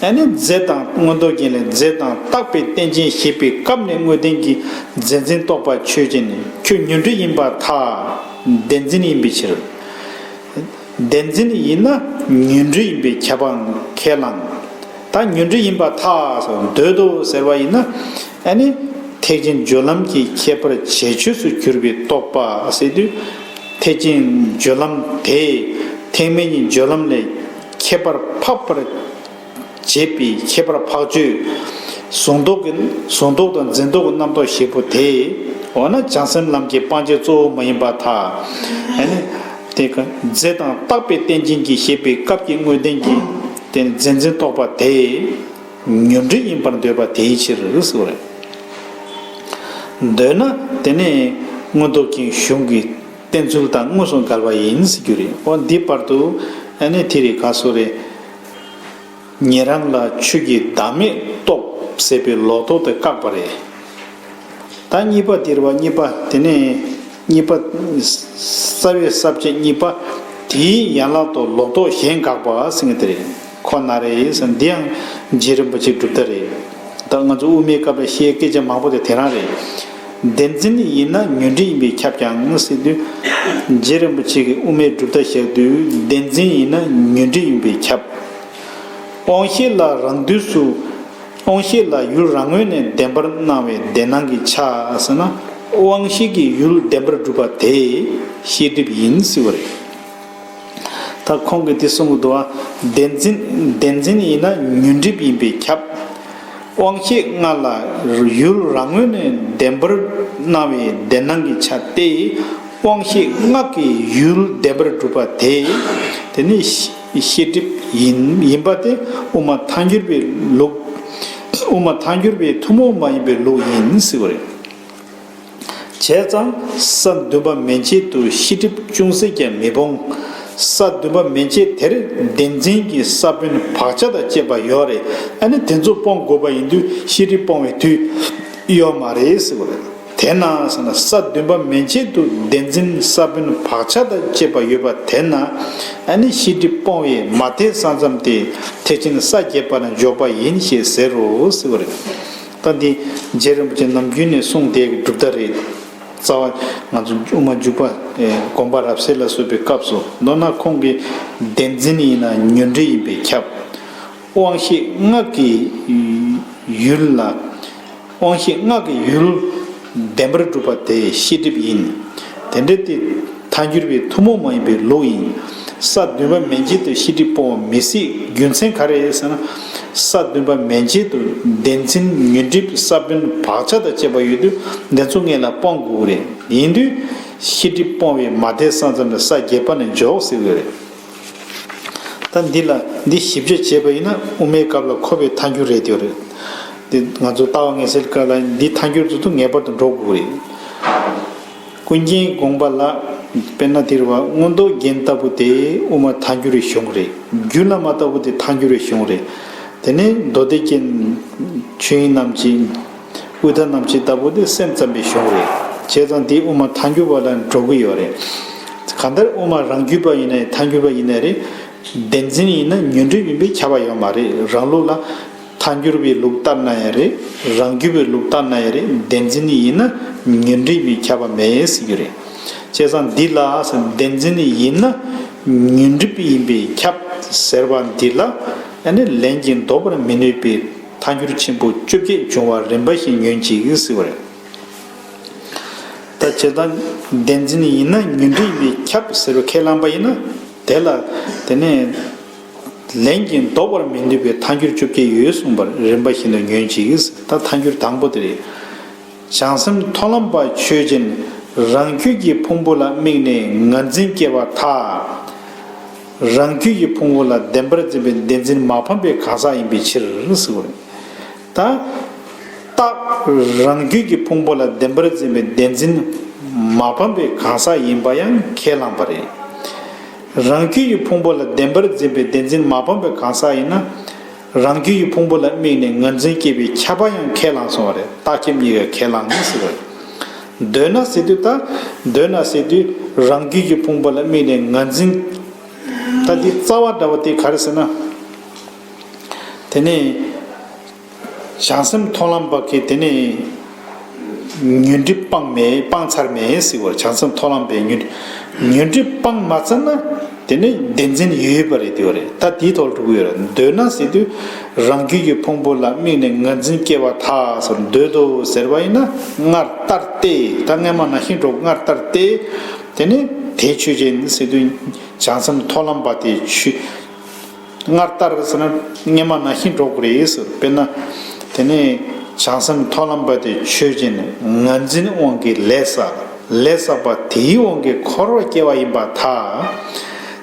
ཨ་ནི་རྫས་དང་མངོན་རྟོགས་རྒྱན་ལས་རྫས་དང་རྟག་པའི་རྟེན་ཅན་ཞེས་པའི་སྐབས་ནས་དངོས་བསྟན་གྱི་རྫས་འཛིན་རྟོགས་པ་ཆོས་ཅན། ཁྱོད་ཉོན་སྒྲིབ་ཡིན་པར་ཐལ། བདེན་འཛིན་ཡིན་པའི་ཕྱིར། བདེན་འཛིན་ཡིན་ན་ཉོན་སྒྲིབ་ཡིན་པའི་ཁྱབ་པའང་ཁས་བླངས། ད་ཉོན་སྒྲིབ་ཡིན་པར་ཐལ་ཟེར། འདོད་དོ་ཟེར་བ་ཡིན་ན་ཨ་ནི་ཐེག་ཆེན་སྦྱོར་ལམ་གྱི་ཁྱད་པར་བྱས་ཆོས་སུ་གྱུར་པའི་རྟོག་པ་ཟེར་དུས། ཐེག་ཆེན་སྦྱོར་ལམ་དེ་ ཐེག་དམན་གྱི་སྦྱོར་ལམ་ལས་ཁྱད་པར་འཕགས་པར་བྱེད་པའི་ཁྱད་པར་འཕགས་ཆོས་གཟུང་རྟོག་གི་གཟུང་རྟོག་དང་འཛིན་རྟོག་གི་རྣམ་རྟོག་བཞི་པོ་དེ། འོ་ན་བྱང་སེམས་ལམ་གྱི་སྤང་བྱ་གཙོ་བོ་མ་ཡིན་པར་ཐལ། ཨ་ནི་དེ་ཀ་རྫས་དང་རྟག་པའི་རྟེན་ཅན་གྱི་ཞེས་པའི་སྐབས་ཀྱི་དངོས་བསྟན་གྱི་དེ་ནི་རྫས་འཛིན་རྟོག་པ་དེ། ཉོན་སྒྲིབ་ཡིན་པར་འདོད་པ་དེའི་ཕྱིར་ཟེར་བ་རེད། འདོད་ན་དེ་ནི་མངོན་རྟོགས་ཀྱི་གཞུང་གི་བསྟན་ཚུལ་དང་དངོས་སུ་འགལ་བ་ཡིན་ཟེར་རྒྱུ་རེད། འོ་འདི་བར་དུ་ཨ་ནི་དེ་རེད་ག་སོ་རེད། ཉན་རང་ལ་ཆོས་ཀྱི་བདག་མེད་རྟོགས་ཟེར་བའི་ལོག་རྟོག་དེ་བཀག་པ་རེད། ད་གཉིས་པ་དེ་རེད་བ། གཉིས་པ་དེ་ནས་གཉིས་པ། རྩ་བའི་ས་བཅད་གཉིས་པ། དེའི་ཡན་ལག་ཏུ་ལོག་རྟོག་གཞན་དགག་པ་ཟེར་མཁན་དེ་རེད། ཁོ་ན་རེ་ཟེར། འདི་ཡང་རྗེ་རིན་པོ་ཆེའི་གྲུབ་མཐའ་རེད། ད་ང་ཚོ་དབུ་མའི་སྐབས་ལ་བཤད་སྐད་ཆ་མང་པོ་དེ་དེ་རང་རེད། བདེན་འཛིན་ཡིན་ན་ཉོན་སྒྲིབ་ཡིན་པས་ཁྱབ་ཀྱང་ཟེར་དུས། རྗེ་རིན་པོ་ཆེ་གིས་དབུ་མའི་གྲུབ་མཐའ་བཞག་དུས་བདེན་འཛིན་ཡིན་ན་ཉོན་སྒྲིབ་ཡིན་པས་ཁྱབ། དབང་ཤེས་ལ་རང་དུས་སུ། དབང་ཤེས་ལ་ཡུལ་རང་ངོས་ནས་བདེན་པར་སྣང་བའི་བདེན་སྣང་གི་ཆ་ཟེར་ན། དབང་ཤེས་ཀྱི་ཡུལ་བདེན་པར་གྲུབ་པ་དེ་ཤེས་སྒྲིབ་ཡིན་ཟེར་བ་རེད། ད་ཁོང་གིས་འདི་གསུང་གི་འདུག་བ། བདེན་འཛིན་བདེན་འཛིན་ཡིན་ན་ཉོན་སྒྲིབ་ཡིན་པས་ཁྱབ། དབང་ཤེས་ལྔ་ལ་ཡུལ་རང་ངོས་ནས་བདེན་པར་སྣང་བའི་བདེན་སྣང་གི་ཆ་སྟེ། དབང་ཤེས་ལྔ་གི་ཡུལ་བདེན་པར་གྲུབ་པ་དེ། དེ་ནི་ཤེས་སྒྲིབ་ཡིན་ཡིན་པ་དེ་དབུ་མ་ཐལ་འགྱུར་བའི་ལུགས། དབུ་མ་ཐལ་འགྱུར་བའི་ཐུན་མོང་མ་ཡིན་པའི་ལུགས་ཡིན་ཟེར་བ་རེད། བྱས་ཙང་ས་བདུན་པ་མན་ཆད་དུ་ཤེས་སྒྲིབ་ཅུང་ཟད་ཀྱང་མི་སྤོང་། ས་བདུན་པ་མན་ཆད་དེར་བདེན་འཛིན་གྱི་ས་བོན་བག་ཆགས་དང་བཅས་པ་ཡོད་རེད། ཨ་ནི་དེ་ཚོ་སྤོང་དགོས་པ་ཡིན་དུས་ཤེས་སྒྲིབ་སྤོང་བའི་དུས་ཡོད་མ་རེད་ཟེར་བ་རེད། དེས་ན་ཟེར་ན་ས་བདུན་པ་མན་ཆད་དུ་བདེན་འཛིན་ས་བོན་བག་ཆགས་དང་བཅས་པ་ཡོད་པ་དེས་ན། ཨ་ནི་ཤེས་སྒྲིབ་སྤོང་བའི་མ་དེ་ས་མཚམས་དེ་ཐེག་ཆེན་ས་བརྒྱད་པ་ན་འཇོག་པ་ཡིན་ཞེས་ཟེར་རོ་ཟེར་བ་རེད། ད་འདི་རྗེ་རིན་པོ་ཆེ་ནམ་རྒྱུན་ནས་གསུངས་བསྡད་ཀྱི་གྲུབ་མཐའ་རེད། རྩ་བ་ང་ཚོ་དབུ་མ་འཇུག་པ་ཨེ་དགོངས་པ་རབ་གསལ་ལ་སོགས་པའི་སྐབས་སུ་མདོར་ན་ཁོང་གིས་བདེན་འཛིན་ཡིན་ན་ཉོན་སྒྲིབ་ཡིན་པས་ཁྱབ། དབང་ཤེས་ལྔ་གི་ཡུལ་ལ། དབང་ཤེས་ལྔ་གི་ཡུལ་བདེན་པར་གྲུབ་པ་དེ་ཤེས་སྒྲིབ་ཡིན། དེ་འདྲ་དེ་ཐལ་འགྱུར་བའི་ཐུན་མོང་མ་ཡིན་པའི་ལུགས་ཡིན། ས་བདུན་པ་མན་ཆད་དུ་ཤེས་སྒྲིབ་སྤོང་བ་མི་སྲིད། རྒྱུ་མཚན་ག་རེ་རེད་ཟེར་ན། ས་བདུན་པ་མན་ཆད་དུ་བདེན་འཛིན་ཉོན་སྒྲིབ་ས་བོན་བག་ཆགས་དང་བཅས་པ་ཡོད་དུས་འདི་ཚོ་སྔོན་ལ་སྤོང་དགོས་རེད། ཡིན་དུས་ཤེས་སྒྲིབ་སྤོང་བའི་མ་དེ་ས་མཚམས་ནས་ས་བརྒྱད་པ་ནས་འཇོག་ཟེར་གི་རེད། ད་འདི་ལ་འདི་ཞིབ་དཔྱད་བྱས་པ་ཡིན་ན་དབུ་མའི་སྐབས་ལ་འཁོར་བའི་ཐལ་འགྱུར་རེད་དེ་རེད། འདི་ང་ཚོ་ལྟ་བ་ངེས་གསལ་སྐབས་ལ་འདི་ཐལ་འགྱུར་དུ་ངེས་པར་དུ་འགྲོ་དགོས་རེད། ཀུན་མཁྱེན་དགོངས་པ་ལ། དཔེར་ན་དེ་རེད་བ། མངོན་རྟོགས་རྒྱན་ལྟ་བུ་དེ་དབུ་མ་ཐལ་འགྱུར་བའི་གཞུང་རེད། རྒྱུད་བླ་མ་ལྟ་བུ་དེ་ཐལ་འགྱུར་བའི་གཞུང་རེད། དེ་ནས་མདོ་སྡེ་རྒྱན། ཆོས་དབྱིངས་རྣམ་འབྱེད། དབུས་མཐའ་རྣམ་འབྱེད་ལྟ་བུ་དེ་སེམས་ཙམ་པའི་གཞུང་རེད། བྱས་ཙང་དེ་དབུ་མ་ཐལ་འགྱུར་བ་ལ་འགྲོ་གི་ཡོད་རེད། གང་ལྟར་དབུ་མ་རང་རྒྱུད་པ་ཡིན་ནའི་ཐལ་འགྱུར་བ་ཡིན་ནའི་རེད། བདེན་འཛིན་ཡིན་ན་ཉོན་སྒྲིབ་ཡིན་པས་ཁྱབ་པ་ཡོད་མ་རེད། རང་ལུགས་ལ་ཐལ་འགྱུར་བའི་ལུགས་ལྟར་ན་ཡང་རེད། རང་རྒྱུད་པའི་ལུགས་ལྟར་ན་ཡང་རེད། བདེན་འཛིན་ཡིན་ན་ཉོན་སྒྲིབ་ཡིན་པས་ཁྱབ་པ་མེད་ཟེར་རྒྱུ་རེད། བྱས་ཙང་འདི་ལ་བདེན་འཛིན་ཡིན་ན་ཉོན་སྒྲིབ་ཡིན་པས་ཁྱབ་ཟེར་བ་འདི་ལ་ཨ་ནི་ལན་གྱིས་ལྡོག་པར་མི་ནུས་པའི་ཐལ་འགྱུར་ཆེན་པོ་བཅོ་བརྒྱད་འབྱུང་བ་རིམ་པ་བཞིན་ཉོན་ཅིག་ཟེར་བ་རེད། ད་བྱས་ཙང་བདེན་འཛིན་ཡིན་ན་ཉོན་སྒྲིབ་ཡིན་པས་ཁྱབ་ཟེར་བ་ཁས་བླངས་པ་ཡིན་ན་དེ་ལ་དེ་ནས་ལན་གྱིས་ལྡོག་པར་མི་ནུས་པའི་ཐལ་འགྱུར་བཅོ་བརྒྱད་ཡོད་གསུངས་པར་རིམ་པ་བཞིན་དུ་ཉོན་ཅིག། ད་ཐལ་འགྱུར་དང་པོ་དེ་རེད། བྱང་སེམས་མཐོང་ལམ་པ་ཆོས་ཅན། རང་རྒྱུད་ཀྱི་ཕུང་པོ་ལ་དམིགས་ནས་ངར་འཛིན་སྐྱེ་བར་ཐལ། རང་རྒྱུད་ཀྱི་ཕུང་པོ་ལ་བདེན་པར་འཛིན་པའི་བདེན་འཛིན་མ་ཕམ་པའི་གང་ཟག་ཡིན་པའི་ཕྱིར་ཟེར་བ་རེད། ད། རྟག་རང་རྒྱུད་ཀྱི་ཕུང་པོ་ལ་བདེན་པར་འཛིན་པའི་བདེན་འཛིན་མ་ཕམ་པའི་གང་ཟག་ཡིན་པ་ཡང་ཁས་བླངས་པ་རེད། རང་རྒྱུད་ཀྱི་ཕུང་པོ་ལ་བདེན་པར་འཛིན་པའི་བདེན་འཛིན་མ་ཕམ་པའི་གང་ཟག་ཡིན་ན། རང་རྒྱུད་ཀྱི་ཕུང་པོ་ལ་དམིགས་ནས་ངར་འཛིན་སྐྱེ་བའི་ཁྱབ་པ་ཡང་ཁས་བླངས་སོང་བ་རེད། རྟག་ཁྱབ་གཉིས་ཀ་ཁས་བླངས་ནས་ཟེར་བ་རེད། འདོད་ན་ཟེར་དུས་ད། འདོད་ན་ཟེར་དུས་རང་རྒྱུད་ཀྱི་ཕུང་པོ་ལ་དམིགས་ནས་ངར་འཛིན། ད་འདི་རྩ་བ་འདྲ་བ་དེ་ག་རེ་ཟེར་ན། དེ་ནས། བྱང་སེམས་མཐོང་ལམ་པ་གིས་དེ་ནས་ཉོན་སྒྲིབ་སྤངས་མེད་སྤངས་ཚར་མེད་ཟེར་བར། བྱང་སེམས་མཐོང་ལམ་པས་ཉོན་ཉོན་སྒྲིབ་སྤངས་མ་ཚར་ན་དེ་ནས་བདེན་འཛིན་ཡོད་པ་རེད་དེ་བ་རེད། ད་དེའི་ཐོག་འགྲོ་གི་ཡོད་རེད། འདོད་ན་ཟེར་དུས་རང་རྒྱུད་ཀྱི་ཕུང་པོ་ལ་དམིགས་ནས་ངར་འཛིན་སྐྱེ་བར་ཐལ་ཟེར། འདོད་དོ་ཟེར་བ་ཡིན་ན་སྔར་ལྟར་ཏེ། ད་སྔ་མ་ནང་བཞིན་འགྲོ། སྔར་ལྟར་ཏེ། དེ་ནས་ དེ་ཆོས་ཅན་ཟེར་དུས་བྱང་སེམས་མཐོང་ལམ་པ་དེ་ཆོས། སྔར་ལྟར་ཟེར་ན་སྔོན་མ་ནང་བཞིན་འགྲོ་དགོས་རེད་ཟེར། དཔེར་ན། དེ་ནས་བྱང་སེམས་མཐོང་ལམ་པ་དེ་ཆོས་ཅན། ངར་འཛིན་དབང་གིས་ལས་བསགས། ལས་བསགས་པ་དེའི་དབང་གིས་འཁོར་བར་སྐྱེ་བ་ཡིན་པར་ཐལ།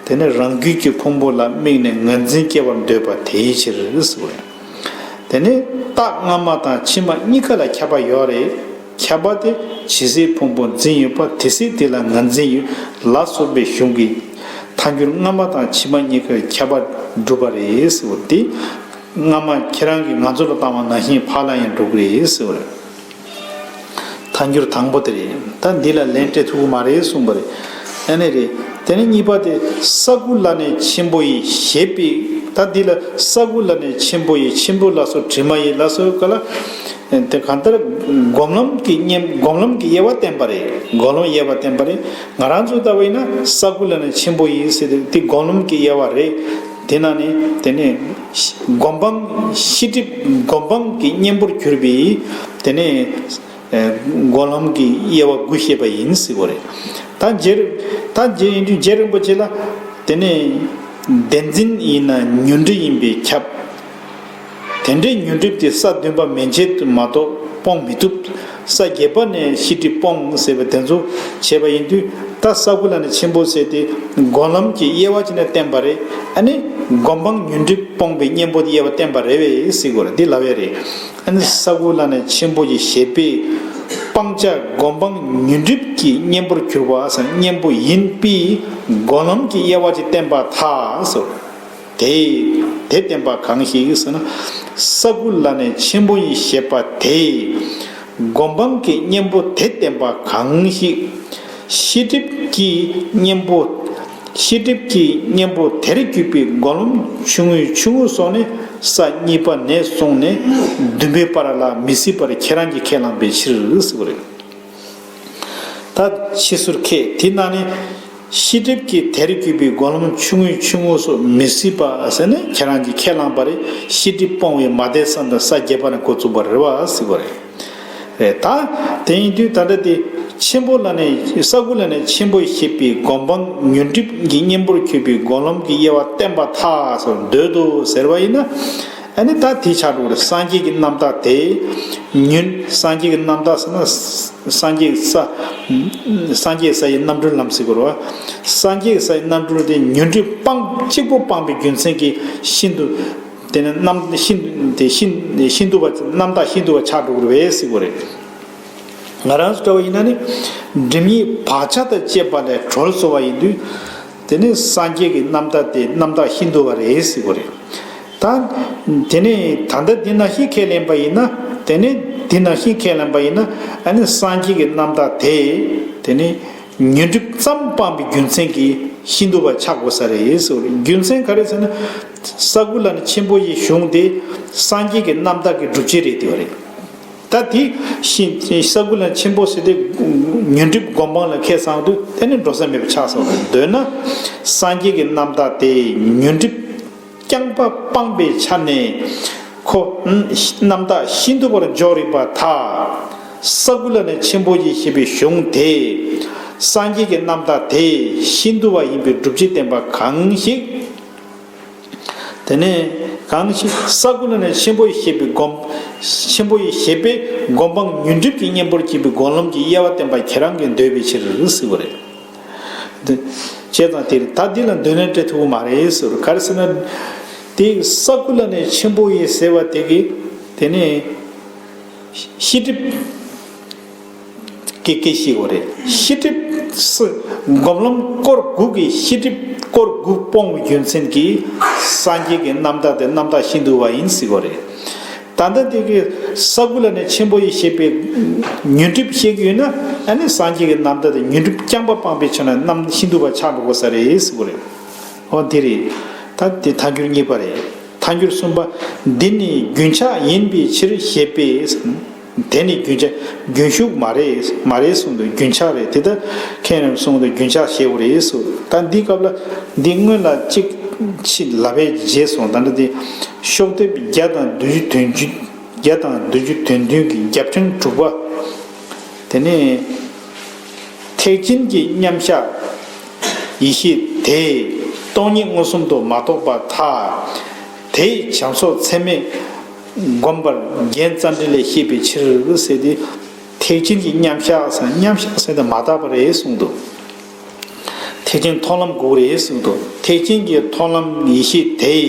དེ་ནས་རང་རྒྱུད་ཀྱི་ཕུང་པོ་ལ་དམིགས་ནས་ངར་འཛིན་སྐྱེ་བར་འདོད་པ་དེའི་ཕྱིར་ཟེར་བ་རེད། དེ་ནས་རྟགས་སྔ་མ་དང་ཕྱི་མ་གཉིས་ཀ་ལ་ཁྱབ་པ་ཡོད་རེད། ཁྱབ་པ་དེ་ཇི་སྲིད་ཕུང་པོ་འཛིན་ཡོད་པ་དེ་སྲིད་དེ་ལ་ངར་འཛིན་ཡོད། ལ་སོགས་པའི་གཞུང་གིས་ཐལ་འགྱུར་སྔ་མ་དང་ཕྱི་མ་གཉིས་ཀར་ཁྱབ་པ་གྲུབ་པ་རེད་ཟེར་བ་དེ། སྔ་མ་ཁྱེད་རང་གིས་ང་ཚོ་ལ་བཏང་བ་ནང་བཞིན་ཕར་ལ་ཡང་འགྲོ་གི་རེད་ཟེར་བ་རེད། ཐལ་འགྱུར་དང་པོ་དེ་རེད། ད་འདི་ལ་ལན་སྤྲད་ཐུབ་ཀྱི་མ་རེད་གསུངས་པ་རེད། ཨ་ནི་རེད། དེ་ནས་གཉིས་པ་དེ་ས་དགུ་ལ་ནི་ཆེན་པོ་ཡི་ཞེས་པའི། ད་འདི་ལ་ས་དགུ་ལ་ནི་ཆེན་པོ་ཡི། ཆེན་པོ་ལ་སོགས་དྲི་མ་ཡི་ལ་སོགས་ག་ལ། དེ་གང་ལྟར་སྒོམ་ལམ་གྱི་གཉེན། སྒོམ་ལམ་གྱི་དབྱེ་བ་བསྟན་པ་རེད། སྒོམ་ལམ་དབྱེ་བ་བསྟན་པ་རེད། ང་རང་ཚོ་ལྟ་བུ་ཡིན་ན་ས་དགུ་ལ་ནི་ཆེན་པོ་ཡི་ཟེར་དུས་དེ་སྒོམ་ལམ་གྱི་དབྱེ་བ་རེད། དེ་ན་ནི་དེ་ནས་སྒོམ་སྤང་ཤེས་སྒྲིབ་སྒོམ་སྤང་གི་གཉེན་པོར་གྱུར་པའི་དེ་ནས་སྒོམ་ལམ་གྱི་དབྱེ་བ་དགུ་བཤད་པ་ཡིན་ཟེར་བ་རེད། ད་རྗེ་རིན། ད་རྗེ་ཡིན་དུས་རྗེ་རིན་པོ་ཆེ་ལ་དེ་ནས་བདེན་འཛིན་ཡིན་ན་ཉོན་སྒྲིབ་ཡིན་པས་ཁྱབ། དེ་འདྲའི་ཉོན་སྒྲིབ་དེ་ས་བདུན་པ་མན་ཆད་དུ་མ་གཏོགས་སྤོང་མི་ཐུབ། ས་བརྒྱད་པ་ནས་ཤེས་སྒྲིབ་སྤོང་ཟེར་བ་དེ་ཚོ་བྱས་པ་ཡིན་དུས། ད་ས་དགུ་ལ་ནི་ཆེན་པོ་ཟེར་དེ་སྒོམ་ལམ་གྱི་དབྱེ་བ་བྱས་ནས་བསྟན་པ་རེད། ཨ་ནི་སྒོམ་སྤང་ཉོན་སྒྲིབ་སྤོང་བའི་གཉེན་པོ་དེ་དབྱེ་བ་བསྟན་པ་རེད་པས་ཟེར་དགོས་རེད། འདི་ལབ་ཡ་རེད། ཨ་ནི་ས་དགུ་ལ་ནི་ཆེན་པོ་ཡི་ཞེས་པས། སྤང་བྱ་སྒོམ་སྤང་ཉོན་སྒྲིབ་ཀྱི་གཉེན་པོར་གྱུར་པ་ཟེར། གཉེན་པོ་ཡིན་པས་སྒོམ་ལམ་གྱི་དབྱེ་བ་ཅིག་བསྟན་པར་ཐལ་ཟེར། དེ། དེ་བསྟན་པ་གང་ཞིག་ཟེར་ན། ས་དགུ་ལ་ནི་ཆེན་པོ་ཡི་ཞེས་པ་དེས་སྒོམ་སྤང་གི་གཉེན་པོ་དེ་བསྟན་པ་གང་ཞིག། ཤེས་སྒྲིབ་ཀྱི་གཉེན་པོ། ཤེས་སྒྲིབ་ཀྱི་གཉེན་པོ་དེར་གྱུར་པའི་སྒོམ་ལམ་ཆུང་ངུའི་ཆུང་ངུ་སོགས་ནི་ས་གཉིས་པ་ནས་བཟུང་ནས་བདུན་པའི་བར་ལ་མི་སྲིད་པར་ཁྱེད་རང་གིས་ཁས་བླངས་པའི་ཕྱིར་ཟེར་བ་རེད། ད་ཕྱིས་སུར་ཁས། དེ་ན་ནི་ཤེས་སྒྲིབ་ཀྱི་དེར་གྱུར་པའི་སྒོམ་ལམ་ཆུང་ངུའི་ཆུང་ངུ་སོགས་མི་སྲིད་པ་ཟེར་ནས་ཁྱེད་རང་གིས་ཁས་བླངས་པ་རེད། ཤེས་སྒྲིབ་སྤོང་བའི་མ་དད་ས་དང་ས་བརྒྱད་པ་ནས་འགོ་བཙུགས་པ་རེད་པ་ཟེར་བ་རེད། རེད། ད་དེ་ཡིན་དུས་ད་ལྟ་དེ་ཆེན་པོ་ལ་ནི་ས་དགུ་ལ་ནི་ཆེན་པོ་ཞེས་པའི་སྒོམ་སྤང་ཉོན་སྒྲིབ་ཀྱི་གཉེན་པོར་གྱུར་པའི་སྒོམ་ལམ་གྱི་དབྱེ་བ་བསྟན་པར་ཐལ་ཟེར། འདོད་དོ་ཟེར་བ་ཡིན་ན། ཨ་ནི་ད་དེ་ཆགས་འགྲོ་གི་རེད། སངས་རྒྱས་ཀྱི་རྣམ་ཐར་དེ་ཉོན། སངས་རྒྱས་ཀྱི་རྣམ་ཐར་ཟེར་ན། སངས་རྒྱས་ས། སངས་རྒྱས་ས་ཡི་རྣམ་གྲོལ་ལམ་ཟེར་དགོས་རེད་པ། སངས་རྒྱས་ས་ཡི་རྣམ་གྲོལ་དེ་ཉོན་སྒྲིབ་སྤངས། གཅིག་པུ་སྤངས་པའི་རྒྱུ་མཚན་གྱིས་ཤིན་ཏུ། དེ་ནི་རྣམ། ཤིན། དེ་ཤིན། ཤིན་ཏུ་བ། རྣམ་དག་ཤིན་ཏུ་བ་ཆགས་འགྲོ་གི་རེད་པས་ཟེར་དགོས་རེད། ང་རང་ཚོ་འདྲ་བ་ཡིན་ན་ནི། སྒྲིབ་གཉིས་བག་ཆགས་དང་བཅས་པ་ལས་གྲོལ་སོང་བ་ཡིན་དུས། དེ་ནི་སངས་རྒྱས་ཀྱི་རྣམ་ཐར་དེ་རྣམ་དག་ཤིན་ཏུ་བ་རེད་ཟེར་དགོས་རེད། ད། དེ་ནི་ད་ལྟ་འདི་ནང་བཞིན་ཁས་ལེན་པ་ཡིན་ན། དེ་ནི་འདི་ནང་བཞིན་ཁས་ལེན་པ་ཡིན་ན། ཨ་ནི་སངས་རྒྱས་ཀྱི་རྣམ་ཐར་དེ། དེ་ནི། ཉོན་སྒྲིབ་ཙམ་སྤངས་པའི་རྒྱུ་མཚན་གྱིས་ཤིན་ཏུ་བ་ཆགས་དགོས་ས་རེད་ཟེར་བ་རེད། རྒྱུ་མཚན་ག་རེ་ཟེར་ན། ས་དགུ་ལ་ནི་ཆེན་པོ་ཡི་གཞུང་དེ་སངས་རྒྱས་ཀྱི་རྣམ་ཐར་གྱི་སྒྲུབ་བྱེད་རེད་དེ་བ་རེད། ད་དེ་ཤིན། ས་དགུ་ལ་ཆེན་པོ་ཟེར་དེ་ཉོན་སྒྲིབ་སྒོམ་སྤང་ལ་ཁས་བླངས་དུས་དེ་ནི་འགྲོ་ས་མེད་པ་ཆགས་སོང་རེད། འདོད་ན། སངས་རྒྱས་ཀྱི་རྣམ་ཐར་དེ་ཉོན་སྒྲིབ་རྐྱང་པ་སྤངས་པའི་ཆ་ནས་ཁོ་རྣམ་དག་ཤིན་ཏུ་བར་འཇོག་རིགས་པར་ཐལ། ས་དགུ་ལ་ནི་ཆེན་པོ་ཡི་ཞེས་པའི་གཞུང་དེས་སངས་རྒྱས་ཀྱི་རྣམ་ཐར་དེ་ཤིན་ཏུ་བ་ཡིན་པའི་སྒྲུབ་བྱེད་བསྟན་པ་གང་ཞིག། དེ་ནས་གང་ཞིག་ས་དགུ་ལ་ནི་ཆེན་པོ་ཡི་ཞེས་པའི་སྒོམ། ཆེན་པོ་ཡི་ཞེས་པས་སྒོམ་སྤང་ཉོན་སྒྲིབ་ཀྱི་གཉེན་པོར་གྱུར་པའི་སྒོམ་ལམ་གྱི་དབྱེ་བ་བསྟན་པ་ཁྱེད་རང་གིས་འདོད་པའི་ཕྱིར་ཟེར་བ་རེད། འདི། བྱས་ཙང་དེ་རེད། ད་འདི་ལ་འདོད་ལན་སྤྲད་ཐུབ་ཀྱི་མ་རེད་ཟེར། ག་རེ་ཟེར་ན། དེ་ས་དགུ་ལ་ནི་ཆེན་པོ་ཡི་ཟེར་བ་དེ་གིས་དེ་ནི། ཤེས་སྒྲིབ་ཀྱི་སྐད་ཤེས་དགོས་རེད། ཤེས་སྒྲིབ་ས། སྒོམ་ལམ་སྐོར་དགུ་གི་ཤེས་སྒྲིབ་སྐོར་དགུ་སྤོང་བའི་རྒྱུ་མཚན་གྱིས་སངས་རྒྱས་ཀྱི་རྣམ་ཐར་དེ་རྣམ་དག་ཤིན་ཏུ་བ་ཡིན་ཟེར་དགོས་རེད། ད་ལྟ་དེ་གི་ས་དགུ་ལ་ནི་ཆེན་པོ་ཡི་ཞེས་པའི་ཉོན་སྒྲིབ་བཤད་ཀྱི་ཡོད་ན། ཨ་ནི་སངས་རྒྱས་ཀྱི་རྣམ་ཐར་དེ་ཉོན་སྒྲིབ་རྐྱང་པ་སྤངས་པའི་ཆ་ནས་རྣམ་ཤིན་ཏུ་བ་ཆགས་འགྲོ་དགོས་ས་རེད་ཟེར་དགོས་རེད། འོ་དེ་རེད། ད་དེ་ཐལ་འགྱུར་གཉིས་པ་རེད། ཐལ་འགྱུར་གསུམ་པ། འདི་ནི་རྒྱུན་ཆགས་ཡིན་པའི་ཕྱིར་ཞེས་པས། དེ་ནི་རྒྱུན་ཆགས། རྒྱུན་ཞུགས་མ་རེད། མ་རེད་གསུངས་འདུག་རྒྱུན་ཆགས་རེད། དེ་ལྟར་མཁན་རྣམས་གསུངས་འདུག་རྒྱུན་ཆགས་ཞེས་པ་རེད་གསུངས། ད་འདི་སྐབས་ལ་འདི་སྔོན་ལ་གཅིག་ཕྱིས་ལབ་པའི་རྗེས་སུ་ད་ལྟ་འདི་ཤོག་ལྡེབ་བརྒྱ་དང་བདུན་ཅུ་དོན་བདུན། བརྒྱ་དང་བདུན་ཅུ་དོན་བདུན་གྱི་རྒྱབ་ཕྲེང་དྲུག་པ། དེ་ནས་ཐེག་ཆེན་གྱི་མཉམ་གཞག་ཡེ་ཤེས་དེས་སྟོང་ཉིད་མངོན་སུམ་དུ་མ་རྟོགས་པར་ཐལ། དེས་བྱམས་སོགས་ཚད་མས་བསྒོམས་པར་རྒྱན་རྩ་འགྲེལ་ལས་ཤེས་པའི་ཕྱིར་ཟེར་ཏེ། ཐེག་ཆེན་གྱི་མཉམ་གཞག་ཟེར་མཉམ་གཞག་ཟེར་དེ་མ་དག་པ་རེད་གསུངས་འདུག་ཐེག་ཆེན་མཐོང་ལམ་དགོས་རེད་གསུངས་འདུག་ཐེག་ཆེན་གྱི་མཐོང་ལམ་ཡེ་ཤེས་དེས་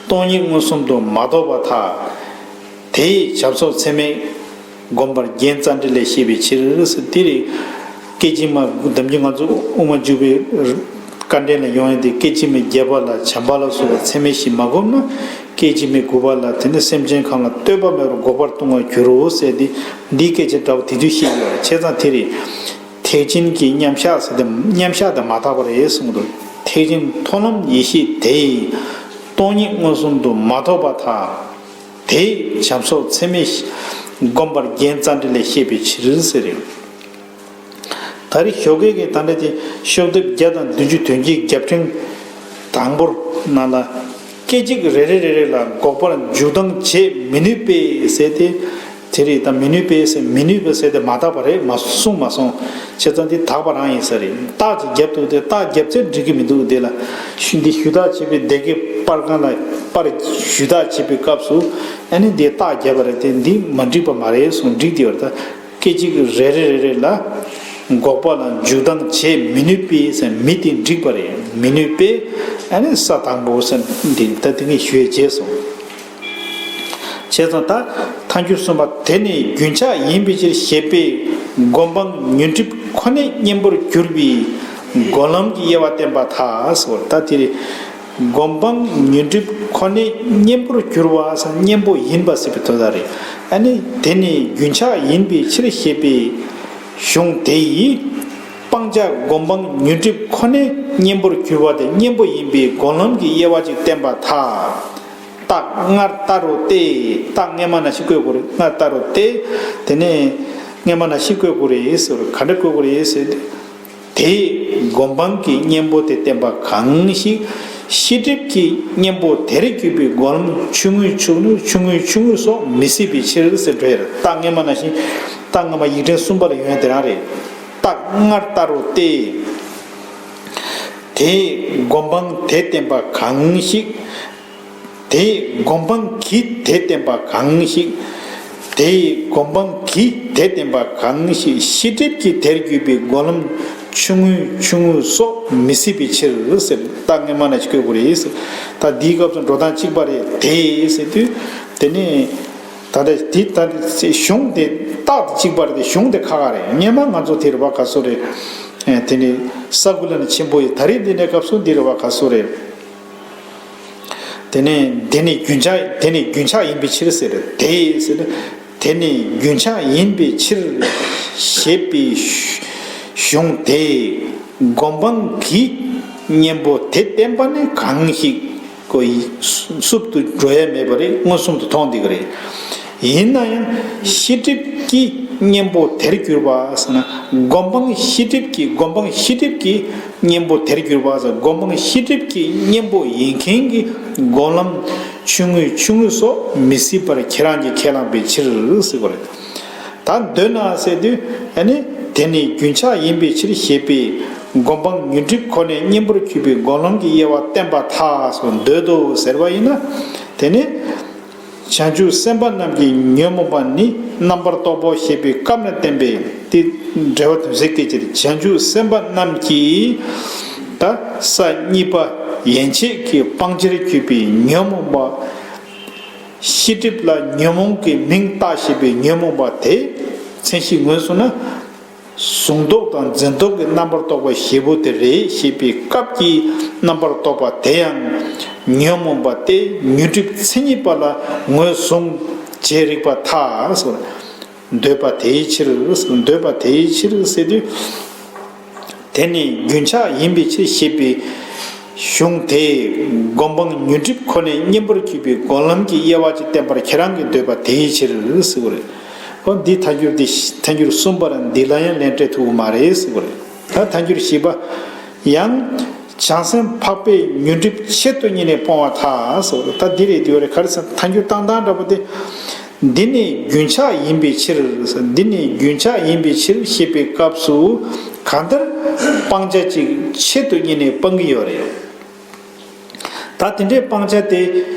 སྟོང་ཉིད་མངོན་སུམ་དུ་མ་རྟོགས་པར་ཐལ། དེས་བྱམས་སོགས་ཚད་མས་བསྒོམས་པར་རྒྱན་རྩ་འགྲེལ་ལས་ཤེས་པའི་ཕྱིར་ཟེར་དེ་རེད། སྐད་ཅིག་མ་གདམས་ཀྱི་ང་ཚོ་དབུ་མ་འཇུག་པའི་བཀའ་འགྲེལ་ལ་ཡོང་ཡ་དེ། སྐད་ཅིག་མའི་བརྒྱད་པ་ལ་བྱམས་པ་ལ་སོགས་པ་ཚད་མས་ཞིག་མ་བསྒོམས་ན། སྐད་ཅིག་མའི་དགུ་པ་ལ་དེ་ནི་སེམས་ཅན་གང་ལ་ལྟོས་པ་མེད་པར་འགོག་པར་ལྟུང་བར་འགྱུར་རོ་ཟེར་ཏེ། འདིའི་སྐད་ཆ་འདྲ་བོ་དེ་དུས་ཤེས་ཡོད་རེད། བྱས་ཙང་དེ་རེད། ཐེག་ཆེན་གྱི་མཉམ་གཞག་ཟེར་ཏེ་མཉམ་གཞག་དེ་མ་དག་པ་རེད་གསུངས་འདུག་ཐེག་ཆེན་མཐོང་ལམ་ཡེ་ཤེས་དེས་སྟོང་ཉིད་མངོན་སུམ་དུ་མ་རྟོགས་པར་ཐལ། དེས་བྱམས་སོགས་ཚད་མས་བསྒོམས་པར་རྒྱན་རྩ་འགྲེལ་ལས་ཤེས་པའི་ཕྱིར་ཟེར་རེད། ད་རེས་ཞོགས་ཀས་ཀྱི་ད་ལྟ་དེ་ཤོག་ལྡེབ་བརྒྱ་དང་བདུན་ཅུ་དོན་གཅིག་རྒྱབ་ཕྲེང་དང་པོར་ནང་ལ། སྐད་ཅིག་རེ་རེ་རེ་རེ་ལ་འགོག་པར་འཇུག་ལྡང་བྱེད་མི་ནུས་པས་ཟེར་ཏེ། དེ་རེད། ད་མི་ནུས་པས་ཟེར་མི་ནུས་པས་ཟེར་དེ་མ་དག་པ་རེད། མ་གསུངས་མ་སོང་། བྱས་ཙང་འདི་དག་པ་རང་ཡིན་ས་རེད། རྟགས་ཅིག་བརྒྱབ་འདུག་སྟེ། རྟགས་བརྒྱབ་ཚེ་འགྲིག་གི་མི་འདུག་འདི་ལ་ཞུ་འདི་ཞུ་དག་བྱེད་པའི་སྡེ་དགེ་པར་སྒང་ལ་པར་ཞུ་དག་བྱེད་པའི་སྐབས་སུ་ཨ་ནི་འདི་རྟགས་བརྒྱབ་པ་རེད་དེ། འདི་མ་འགྲིག་པ་མ་རེད་གསུངས། འགྲིག་དེ་བར་ད། སྐད་ཅིག་རེ་རེ་རེ་རེ་ལ་འགོག་པ་ལ་འཇུག་ལྡང་བྱེད་མི་ནུས་པས་ཟེར་མི་དེ་འགྲིག་པ་རེད། མི་ནུས་པས་ཨ་ནི་ས་དང་པོ་ཟེར་འདི་ད་དེ་ངས་ཞུ་ཡས་བྱས་སོང་། བྱས་ཙང་ད་ཐལ་འགྱུར་གསུམ་པ། དེ་ནི་རྒྱུན་ཆགས་ཡིན་པའི་ཕྱིར་ཞེས་པས་སྒོམ་སྤང་ཉོན་སྒྲིབ་ཁོ་ནས་གཉེན་པོར་གྱུར་པའི་སྒོམ་ལམ་གྱི་དབྱེ་བ་བསྟན་པར་ཐལ་ཟེར། ད་དེ་རེད། སྒོམ་སྤང་ཉོན་སྒྲིབ་ཁོ་ནས་གཉེན་པོར་གྱུར་པ་ཟེར་གཉེན་པོ་ཡིན་པ་ཟེར་བའི་དོན་དག་རེད། ཨ་ནི་དེ་ནི་རྒྱུན་ཆགས་ཡིན་པའི་ཕྱིར་ཞེས་པའི་གཞུང་དེ་ཡིས། སྤང་བྱ་སྒོམ་སྤང་ཉོན་སྒྲིབ་ཁོ་ནས་གཉེན་པོར་གྱུར་པ་དེ་གཉེན་པོ་ཡིན་པའི་སྒོམ་ལམ་གྱི་དབྱེ་བ་ཅིག་བསྟན་པར་ཐལ། རྟགས་སྔར་ལྟར་རོ་སྟེ། རྟགས་སྔ་མ་ནང་བཞིན་བཀོད་དགོས་རེད། སྔར་ལྟར་རོ་སྟེ། དེ་ནས་སྔ་མ་ནང་བཞིན་བཀོད་དགོས་རེད་ཟེར། ག་འདྲ་བཀོད་དགོས་རེད་ཟེར་ཏེ། དེས་སྒོམ་སྤང་གི་གཉེན་པོ་དེ་བསྟན་པ་གང་ཞིག་ཤེས་སྒྲིབ་ཀྱི་གཉེན་པོ་དེར་གྱུར་པའི་སྒོམ་ལམ་ཆུང་ངུའི་ཆུང་ངུ་ཆུང་ངུའི་ཆུང་ངུ་སོགས་མི་སྲིད་པའི་ཕྱིར་ཟེར་འགྲོ་ཡ་རེད། རྟགས་སྔ་མ་ནང་བཞིན། རྟགས་སྔ་མ་ཡིག་ཕྲེང་གསུམ་པ་ལ་ཡོང་ཡ་དེ་རང་རེད། རྟགས་སྔར་ལྟར་རོ་སྟེ། དེས་སྒོམ་སྤང་དེ་བསྟན་པ་གང་ཞིག་དེས་སྒོམ་སྤང་གིས་དེ་བསྟན་པ་གང་ཞིག་དེས་སྒོམ་སྤང་གིས་དེ་བསྟན་པ་གང་ཞིག་ཤེས་སྒྲིབ་ཀྱི་དེར་གྱུར་པའི་སྒོམ་ལམ་ཆུང་ངུའི་ཆུང་ངུ་སོགས་མི་སྲིད་པའི་ཕྱིར་ཟེར། རྟགས་སྔ་མ་ནང་བཞིན་བཀོད་དགོས་རེད་ཟེར། ད་འདིའི་སྐབས་སུ་འགྲོ་སྟངས་གཅིག་པ་རེད་དེ་ཟེར་དུས། དེ་ནས་ད་ལྟ་འདི་ད་གཞུང་དེ་རྟགས་དེ་གཅིག་པ་རེད་དེ། གཞུང་དེ་ཁག་ཁག་རེད། སྔོན་མ་ང་ཚོ་དེ་རེད་པ། ག་སོ་རེད། ཨེ། དེ་ནས་ས་གུ་ལ་ནི་ཆེན་པོ་ཡི། ད་རེས་འདི་ནས་སྐབས་སུ་འདི་རེད་པ། ག་སོ་རེད། དེ་ནས་དེ་ནི་རྒྱུན་ཆགས། དེ་ནི་རྒྱུན་ཆགས་ཡིན་པའི་ཕྱིར་ཟེར། དེ་ཟེར་ན། དེ་ནི་རྒྱུན་ཆགས་ཡིན་པའི་ཕྱིར་ཞེས་པའི་གཞུང་དེས་སྒོམ་སྤང་གི་གཉེན་པོ་དེ་བསྟན་པ་ནི་གང་ཞིག་གོ། སུབ་ཏུ་འགྲོ་ཡ་མེད་པ་རེད། མངོན་སུམ་དུ་མཐོང་བསྡད་ཀྱི་རེད། ཡིན་ན་ཡང་ཤེས་སྒྲིབ་ཀྱི་གཉེན་པོ་དེར་གྱུར་པ་ཟེར་ན། སྒོམ་སྤང་ཤེས་སྒྲིབ་ཀྱི། སྒོམ་སྤང་ཤེས་སྒྲིབ་ཀྱི་གཉེན་པོ་དེར་གྱུར་པ་ཟེར། སྒོམ་སྤང་ཤེས་སྒྲིབ་ཀྱི་གཉེན་པོ་ཡིན་མཁན་གྱི་སྒོམ་ལམ་ཆུང་ངུའི་ཆུང་ངུ་སོགས་མི་སྲིད་པར་ཁྱེད་རང་གིས་ཁས་བླངས་པའི་ཕྱིར་ཟེར་བ་རེད། ད་འདོད་ན་ཟེར་དུས། ཨ་ནི་དེ་ནི་རྒྱུན་ཆགས་ཡིན་པའི་ཕྱིར་ཞེས་པས་སྒོམ་སྤང་ཉོན་སྒྲིབ་ཁོ་ནས་གཉེན་པོར་གྱུར་པའི་སྒོམ་ལམ་གྱི་དབྱེ་བ་བསྟན་པར་ཐལ་ཟེར། འདོད་དོ་ཟེར་བ་ཡིན་ན། དེ་ནི། བྱང་ཆུབ་སེམས་དཔའ་རྣམས་ཀྱིས་ཉོན་མོངས་པ་ནི་རྣམ་པར་རྟོག་པའོ་ཞེས་པའི་སྐབས་ན་བསྟན་པའི་དེ་འགྲེལ་པ་དོན་གསལ་སྐད་ཅིག་བྱང་ཆུབ་སེམས་དཔའ་རྣམས་ཀྱིས་ད་ས་གཉིས་པ་ཡན་ཆད་ཀྱི་སྤང་བྱར་གྱུར་པའི་ཉོན་མོངས་པ། ཤེས་སྒྲིབ་ལ་ཉོན་མོངས་ཀྱི་མིང་བཏགས་ཞེས་པའི་ཉོན་མོངས་པ་དེ་མཚན་གཞི་ངོས་བཟུང་ན། གཟུང་རྟོག་དང་འཛིན་རྟོག་གི་རྣམ་པར་རྟོག་པ་བཞི་པོ་དེ་རེད་ཞེས་པའི་སྐབས་ཀྱི་རྣམ་པར་རྟོག་པ་དེ་ཡང་ཉོན་མོངས་པ་སྟེ། ཉོན་སྒྲིབ་མཚན་ཉིད་པ་ལ་ངོས་བཟུང་བྱས་རིགས་པར་ཐལ་ཟེར། འདོད་པ་དེའི་ཕྱིར། འདོད་པ་དེའི་ཕྱིར་ཟེར་དུས། དེ་ནི་རྒྱུན་ཆགས་ཡིན་པའི་ཕྱིར་ཞེས་པའི་གཞུང་དེས་སྒོམ་སྤང་ཉོན་སྒྲིབ་ཁོ་ནས་གཉེན་པོར་གྱུར་པའི་སྒོམ་ལམ་གྱི་དབྱེ་བ་ཅིག་བསྟན་པར་ཁྱེད་རང་གིས་འདོད་པ་དེའི་ཕྱིར་ཟེར་བ་རེད། འོ་འདི་ཐལ་འགྱུར་འདི། ཐལ་འགྱུར་གསུམ་པ་ར་འདི་ལ་ཡང་ལན་སྤྲད་ཐུབ་ཀྱི་མ་རེད་ཟེར་བ་རེད། ད་ཐལ་འགྱུར་བཞི་པ། ཡང་། བྱང་སེམས་འཕགས་པས་ཉོན་སྒྲིབ་ཆེད་དུ་གཉེར་ནས་སྤོང་བར་ཐལ་ཟེར་བ་རེད། ད་འདི་རེད། འདི་བ་རེད། ག་རེ་ཟེར། ཐལ་འགྱུར་བཏང་སྟངས་འདྲ་པོ་དེ། འདི་ནི་རྒྱུན་ཆགས་ཡིན་པའི་ཕྱིར། འདི་ནི་རྒྱུན་ཆགས་ཡིན་པའི་ཕྱིར་ཞེས་པའི་སྐབས་སུ། གང་ལྟར་སྤང་བྱ་གཅིག་ཆེད་དུ་གཉེར་ནས་སྤང་གི་ཡོད་རེད། ད་དེ་འདྲའི་སྤང་བྱ་དེ་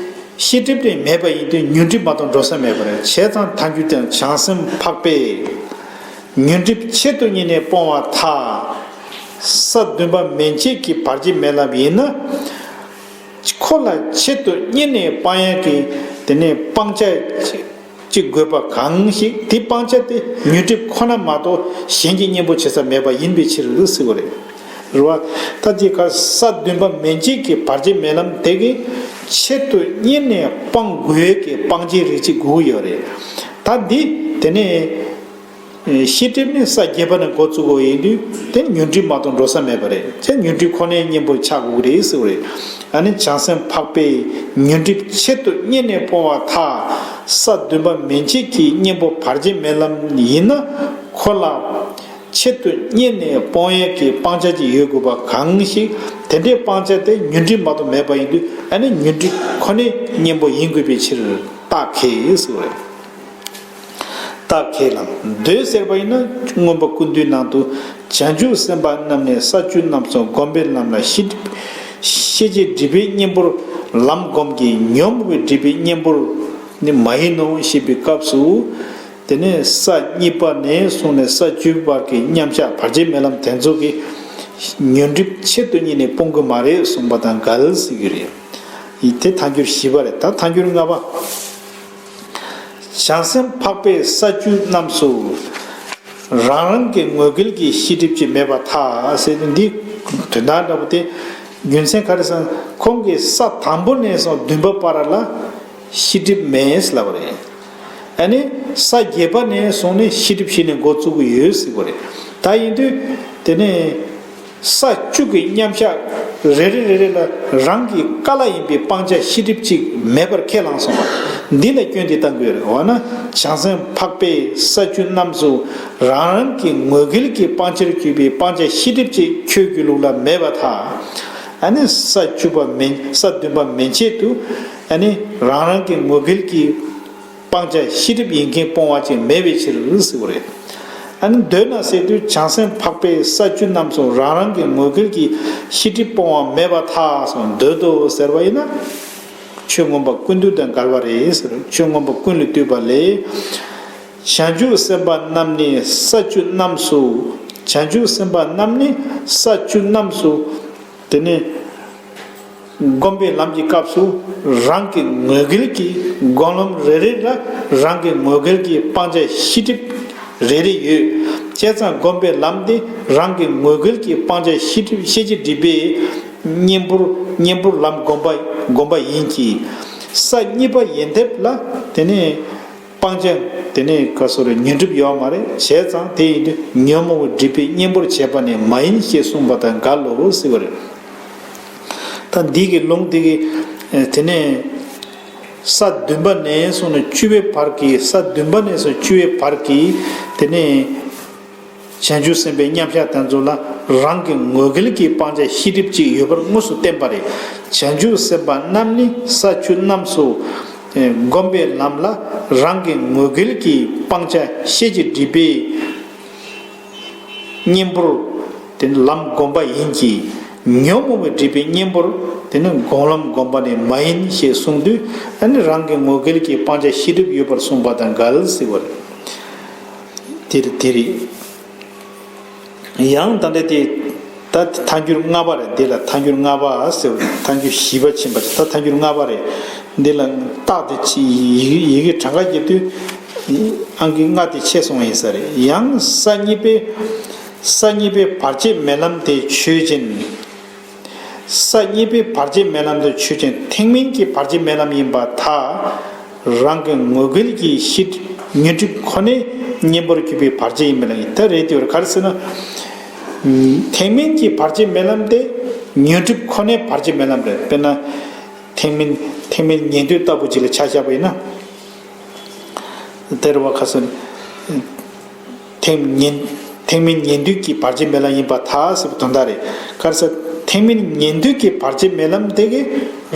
ཤེས་སྒྲིབ་ནི་མེད་པ་ཡིན་དུས་ཉོན་སྒྲིབ་མ་གཏོགས་འགྲོ་ས་མེད་པ་རེད། བྱས་ཙང་ཐལ་འགྱུར་དང་བྱང་སེམས་འཕགས་པས་ཉོན་སྒྲིབ་ཆེད་དུ་གཉེར་ནས་སྤོང་བ་ཐལ། ས་བདུན་པ་མན་ཆད་ཀྱི་བར་ཆད་མེད་ལམ་ཡིན་ན། ཁོ་ལ་ཆེད་དུ་གཉེར་ནས་སྤང་ཡག་གི་དེ་ནས་སྤང་བྱ་ཅིག་དགོས་པ་གང་ཞིག་དེ་སྤང་བྱ་དེ་ཉོན་སྒྲིབ་ཁོ་ན་མ་གཏོགས་གཞན་གྱི་གཉེན་པོ་བྱེད་ས་མེད་པ་ཡིན་པའི་ཕྱིར་ཟེར་བ་རེད། རེད་བ། ད་དེ་ག་ས་བདུན་པ་མན་ཆད་ཀྱི་བར་ཆད་མེད་ལམ་དེ་གི་ཆེད་དུ་གཉེར་ནས་སྤང་དགོས་ཀྱི་སྤང་བྱའི་རིགས་གཅིག་དགོས་ཀྱི་ཡོད་རེད། ད་འདི་དེ་ནས། ཤེས་སྒྲིབ་ནི་ས་བརྒྱད་པ་ནས་འགོ་བཙུགས་པ་ཡིན་དུས་དེ་ཉོན་སྒྲིབ་མ་གཏོགས་འགྲོ་ས་མེད་པ་རེད། དེ་ཉོན་སྒྲིབ་ཁོ་ནའི་གཉེན་པོ་ཆགས་དགོས་ཀྱི་རེད་ཟེར་བ་རེད། ཨ་ནི་བྱང་སེམས་འཕགས་པས་ཉོན་སྒྲིབ་ཆེད་དུ་གཉེར་ནས་སྤོང་བ་ཐལ། ས་བདུན་པ་མན་ཆད་ཀྱི་གཉེན་པོ་བར་ཆད་མེད་ལམ་ཡིན་ན་ཁོ་ལ་ཆེད་དུ་གཉེར་ནས་སྤོང་ཡས་ཀྱི་སྤང་བྱ་ཅིག་ཡོད་དགོས་པ་གང་ཞིག་དེ་འདྲའི་སྤང་བྱ་དེ་ཉོན་སྒྲིབ་མ་གཏོགས་མེད་པ་ཡིན་དུས་ཨ་ནི་ཉོན་སྒྲིབ་ཁོ་ནའི་གཉེན་པོ་ཡིན་དགོས་པའི་ཕྱིར་རྟགས་ཁས་ཟེར་བ་རེད། རྟགས་ཁས་ལ་འདོད་ཟེར་བ་ཡིན་ན་མངོན་པ་ཀུན་བཏུས་ནང་དུ་བྱང་ཆུབ་སེམས་དཔའ་རྣམས་ནི་ས་བཅུ་རྣམས་སུ་བསྒོམས་པའི་ལམ་ལ་ཤེས་སྒྲིབ་ཤེས་བྱའི་སྒྲིབ་པའི་གཉེན་པོར་ལམ་བསྒོམས་ཀྱི་ཉོན་མོངས་པའི་སྒྲིབ་པའི་གཉེན་པོར་ནི་མ་ཡིན་ནོ་ཞེས་པའི་སྐབས་སུ། དེ་ནས་ས་གཉིས་པ་ནས་བཟུང་ནས་ས་བཅུའི་བར་གྱི་མཉམ་གཞག་བར་ཆད་མེད་ལམ་དེ་ཚོ་གི་ཉོན་སྒྲིབ་ཆེད་དུ་གཉེར་ནས་སྤོང་གི་མ་རེད་གསུངས་པ་དང་འགལ་ཟེར་གྱི་རེད། ཡིན་དེ་ཐལ་འགྱུར་བཞི་པ་རེད། ད་ཐལ་འགྱུར་ལྔ་པ། བྱང་སེམས་འཕགས་པས་ས་བཅུ་རྣམས་སུ་རང་རང་གི་ངོས་འགལ་གྱི་ཤེས་སྒྲིབ་ཅིག་མེད་པར་ཐལ་ཟེར་ཏེ་འདི་དོན་དག་འདྲ་པོ་དེ་རྒྱུ་མཚན་ག་རེ་ཟེར་ན་ཁོང་གིས་ས་དང་པོ་ནས་བཟུང་བདུན་པ་བར་ལ་ཤེས་སྒྲིབ་མེད་ལབ་པ་རེད། ཨ་ནི་ས་བརྒྱད་པ་ནས་བཟུང་ནས་ཤེས་སྒྲིབ་ཞིག་ནས་འགོ་བཙུགས་ཀྱི་ཡོད་ཟེར་བ་རེད། ད་ཡིན་དུས་དེ་ནས། ས་བཅུ་གི་མཉམ་གཞག་རེ་རེ་རེ་རེ་ལ་རང་གི་དཀའ་ལ་ཡིན་པའི་སྤང་བྱ་ཤེས་སྒྲིབ་ཅིག་མེད་པར་ཁས་བླངས་སོང་བ། འདི་ལ་སྐྱོན་འདི་བཏང་དགོས་རེད། འོ་ན་བྱང་སེམས་འཕགས་པས་ས་བཅུ་རྣམས་སུ་རང་རང་གི་ངོས་འགལ་གྱི་སྤང་བྱར་གྱུར་པའི་སྤང་བྱ་ཤེས་སྒྲིབ་ཅིག་ཁྱོད་ཀྱི་ལུགས་ལ་མེད་པར་ཐལ། ཨ་ནི་ས་བཅུ་པ་མན་ས་བདུན་པ་མན་ཆད་དུ་ཨ་ནི་རང་རང་གི་ངོས་འགལ་གྱི། སྤང་བྱ་ཤེས་སྒྲིབ་ཡིན་མཁན་སྤོང་བ་ཅིག་མེད་པའི་ཕྱིར་ཟེར་བ་རེད། ཨ་ནི་འདོད་ན་ཟེར་དུས་བྱང་སེམས་འཕགས་པས་ས་བཅུ་རྣམས་སུ་རང་རང་གི་ངོས་འགལ་གྱི་ཤེས་སྒྲིབ་སྤོང་བ་མེད་པར་ཐལ་གསུངས། འདོད་དོ་ཟེར་བ་ཡིན་ན། ཆོས་མངོན་པ་ཀུན་བཏུས་དང་འགལ་བ་རེད་ཟེར། ཆོས་མངོན་པ་ཀུན་ལས་བཏུས་པ་ལས། བྱང་ཆུབ་སེམས་དཔའ་རྣམས་ནི་ས་བཅུ་རྣམས་སུ། བྱང་ཆུབ་སེམས་དཔའ་རྣམས་ནི་ས་བཅུ་རྣམས་སུ། དེ་ནི། སྒོམ་པའི་ལམ་གྱི་སྐབས་སུ་རང་གི་ངོས་འགལ་གྱི་སྒོམ་ལམ་རེ་རེ་ལ་རང་གི་ངོས་འགལ་གྱི་སྤང་བྱ་ཤེས་སྒྲིབ་རེ་རེ་ཡོད། བྱས་ཙང་སྒོམ་པའི་ལམ་དེ་རང་གི་ངོས་འགལ་གྱི་སྤང་བྱ་ཤེས་སྒྲིབ་ཤེས་བྱའི་སྒྲིབ་པའི་གཉེན་པོར་གཉེན་པོར་ལམ་སྒོམ་པ་སྒོམ་པ་ཡིན་གྱི། ས་གཉིས་པ་ཡན་ཐེབས་ལ་དེ་ནས། སྤང་བྱ་དེ་ནས་ག་སོ་རེ་ཉོན་སྒྲིབ་ཡོད་མ་རེད། བྱས་ཙང་དེ་ཡིན་དུས་ཉོན་མོངས་པའི་སྒྲིབ་པའི་གཉེན་པོར་བྱས་པ་ནི་མ་ཡིན་ཞེས་གསུངས་པ་དང་འགལ་ལོ་ཟེར་བ་རེད། ད་འདི་གི་ལུང་དེ་གི་དེ་ནས་ས་བདུན་པ་ནས་བཟུང་ནས་བཅུ་པའི་བར་གྱི་ས་བདུན་པ་ནས་བཟུང་བཅུ་པའི་བར་གྱི་དེ་ནས། བྱང་ཆུབ་སེམས་དཔའི་མཉམ་གཞག་དེ་ཚོ་ལ་རང་གི་ངོས་འགལ་གྱི་སྤང་བྱ་ཤེས་སྒྲིབ་ཅིག་ཡོད་པར་དངོས་སུ་བསྟན་པ་རེད། བྱང་ཆུབ་སེམས་དཔའ་རྣམས་ནི་ས་བཅུ་རྣམས་སུ་སྒོམ་པའི་ལམ་ལ་རང་གི་ངོས་འགལ་གྱི་སྤང་བྱ་ཤེས་བྱའི་སྒྲིབ་པའི་གཉེན་པོར་དེ་ནི་ལམ་སྒོམ་པ་ཡིན་གྱི། ཉོན་མོངས་པའི་སྒྲིབ་པའི་གཉེན་པོར་དེ་ནི་སྒོམ་ལམ་སྒོམ་པ་ནི་མ་ཡིན་ཞེས་གསུངས་དུས་ཨ་ནི་རང་གི་ངོས་འགལ་གྱི་སྤང་བྱ་ཤེས་སྒྲིབ་ཡོད་པར་གསུངས་པ་དང་འགལ་ཟེར་བ་རེད། དེ་རེད་དེ་རེད། ཡང་ད་ལྟ་དེ་ད་ཐལ་འགྱུར་ལྔ་པ་རེད། འདི་ལ་ཐལ་འགྱུར་ལྔ་པ་ཟེར་བ་ཐལ་འགྱུར་བཞི་པ་ཕྱིན་པ་རེད། ད་ཐལ་འགྱུར་ལྔ་པ་རེད། འདི་ལ་རྟགས་དེ་ཅི་ཡི་གེ་ཡི་གེ་གྲངས་ཀ་རྒྱབ་དུས་ཨང་ཀི་ལྔ་དེ་ཆད་སོང་བ་ཡིན་ས་རེད། ཡང་ས་གཉིས་པའི་ས་གཉིས་པའི་བར་ཆད་མེད་ལམ་དེ་ཆོས་ཅན། ས་གཉིས་པའི་བར་ཆད་མེད་ལམ་དུ་ཆོས་ཅན། ཐེག་དམན་གྱི་བར་ཆད་མེད་ལམ་ཡིན་པར་ཐལ། རང་གི་ངོས་འགལ་གྱི་ཤེས་ཉོན་སྒྲིབ་ཁོ་ནའི་གཉེན་པོར་གྱུར་པའི་བར་ཆད་ཡིན་པ་ལ་ཡིན། ད་རེད་དེ་བར་ག་རེ་ཟེར་ན། ཐེག་དམན་གྱི་བར་ཆད་མེད་ལམ་དེ་ཉོན་སྒྲིབ་ཁོ་ནའི་བར་ཆད་མེད་ལམ་རེད། དཔེར་ན། ཐེག་དམན་ཐེག་དམན་ཉན་ཐོས་ལྟ་བུ་ཅིག་ལ་ཆ་བཞག་པ་ཡིན་ན། དེར་བ་ཁ་སང་། ཐེག་དམན་ཐེག་དམན་ཉན་ཐོས་ཀྱི་བར་ཆད་མེད་ལམ་ཡིན་པར་ཐལ་ཟེར་བའི་དོན་དག་རེད། ག་རེ་ཟེར། ཐེག་དམན་ཉན་ཐོས་ཀྱི་བར་ཆད་མེད་ལམ་དེ་གིས་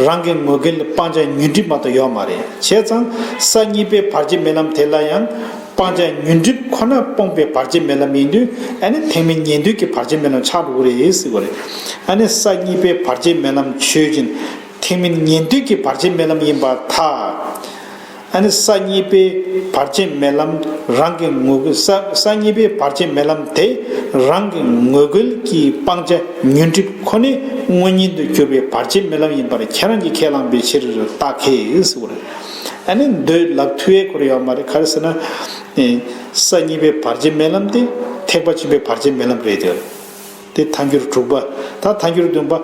རང་གི་ངོས་འགལ་སྤང་བྱ་ཉོན་སྒྲིབ་མ་གཏོགས་ཡོད་མ་རེད། བྱས་ཙང་ས་གཉིས་པའི་བར་ཆད་མེད་ལམ་དེ་ལ་ཡང་ སྤང་བྱ་ཉོན་སྒྲིབ་ཁོ་ན་སྤོང་བའི་བར་ཆད་མེད་ལམ་ཡིན་དུས། ཨ་ནི་ཐེག་དམན་ཉན་ཐོས་ཀྱི་བར་ཆད་མེད་ལམ་ཆགས་འགྲོ་གི་རེད་ཟེར་བ་རེད། ཨ་ནི་ས་གཉིས་པའི་བར་ཆད་མེད་ལམ་ཆོས་ཅན། ཐེག་དམན་ཉན་ཐོས་ཀྱི་བར་ཆད་མེད་ལམ་ཡིན་པར་ཐལ། ཨ་ནི་ས་གཉིས་པའི་བར་ཆད་མེད་ལམ་རང་གི་ངོས་ཀྱི་ས་ས་གཉིས་པའི་བར་ཆད་མེད་ལམ་དེ་རང་གི་ངོས་ཀྱི་སྤང་བྱ་ཉོན་སྒྲིབ་ཁོ་ནའི་དངོས་ཉིད་དུ་གྱུར་པའི་བར་ཆད་མེད་ལམ་ཡིན་པར་ཁྱེད་རང་གིས་ཁས་བླངས་པའི་ཕྱིར་རྟགས་ཁས་ཟེར་བ་རེད། ཨ་ནི་མདོས་ལབ་ཐུབ་ཡས་ཁོ་ར་ཡོད་མ་རེད། ག་རེ་ཟེར་ན། ཨེ། ས་གཉིས་པའི་བར་ཆད་མེད་ལམ་དེ་ཐེག་པ་ཆེན་པོའི་བར་ཆད་མེད་ལམ་རེད་དེ། དེ་ཐལ་འགྱུར་དྲུག་པ། ད་ཐལ་འགྱུར་བདུན་པ།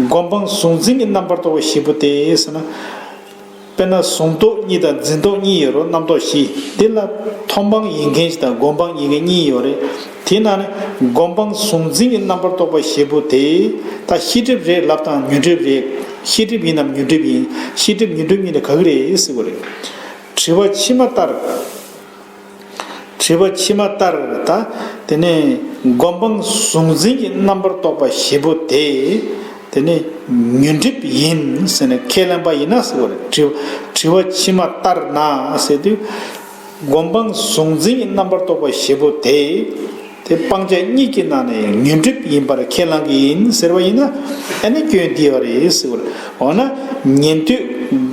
སྒོམ་སྤང་གཟུང་འཛིན་གྱི་རྣམ་པར་རྟོག་པ་བཞི་པོ་དེ་ཟེར་ན། དཔེར་ན་གཟུང་རྟོག་གཉིས་དང་འཛིན་རྟོག་གཉིས་ཡོད་རེད། རྣམ་རྟོག་བཞི། འདི་ལ་མཐོང་སྤང་ཡིན་མཁན་ཞིག་དང་སྒོམ་སྤང་ཡིན་མཁན་གཉིས་ཡོད་རེད། དེའི་ནང་ནས་སྒོམ་སྤང་གཟུང་འཛིན་གྱི་རྣམ་པར་རྟོག་པ་བཞི་པོ་དེ། ད་ཤེས་སྒྲིབ་རེད་ལབ་དང་ཉོན་སྒྲིབ་རེད། ཤེས་སྒྲིབ་ཡིན་ནམ་ཉོན་སྒྲིབ་ཡིན། ཤེས་སྒྲིབ་ཉོན་སྒྲིབ་གཉིས་ནི་ག་གི་རེད་ཟེར་བ་རེད། དྲི་བ་ཕྱི་མ་ལྟར། དྲི་བ་ཕྱི་མ་ལྟར་ད། དེ་ནས་སྒོམ་སྤང་གཟུང་འཛིན་གྱི་རྣམ་པར་རྟོག་པ་བཞི་པོ་དེ། དེ་ནས་ཉོན་སྒྲིབ་ཡིན་ཟེར་ནས་ཁས་ལེན་པ་ཡིན་ན་ཟེར་བ་རེད། དྲི་དྲི་བ་ཕྱི་མ་ལྟར་ན་ཟེར་དུས། སྒོམ་སྤང་གཟུང་འཛིན་གྱི་རྣམ་པར་རྟོག་པ་བཞི་པོ་དེ། དེ་སྤང་བྱ་གཉིས་ཀྱི་ནང་ནས་ཉོན་སྒྲིབ་ཡིན་པར་ཁས་བླངས་ཀྱི་ཡིན་ཟེར་བ་ཡིན་ན། ཨ་ནི་སྐྱོན་འདི་ཡོད་རེད་ཟེར་བ་རེད། འོ་ན་ཉན་ཐོས་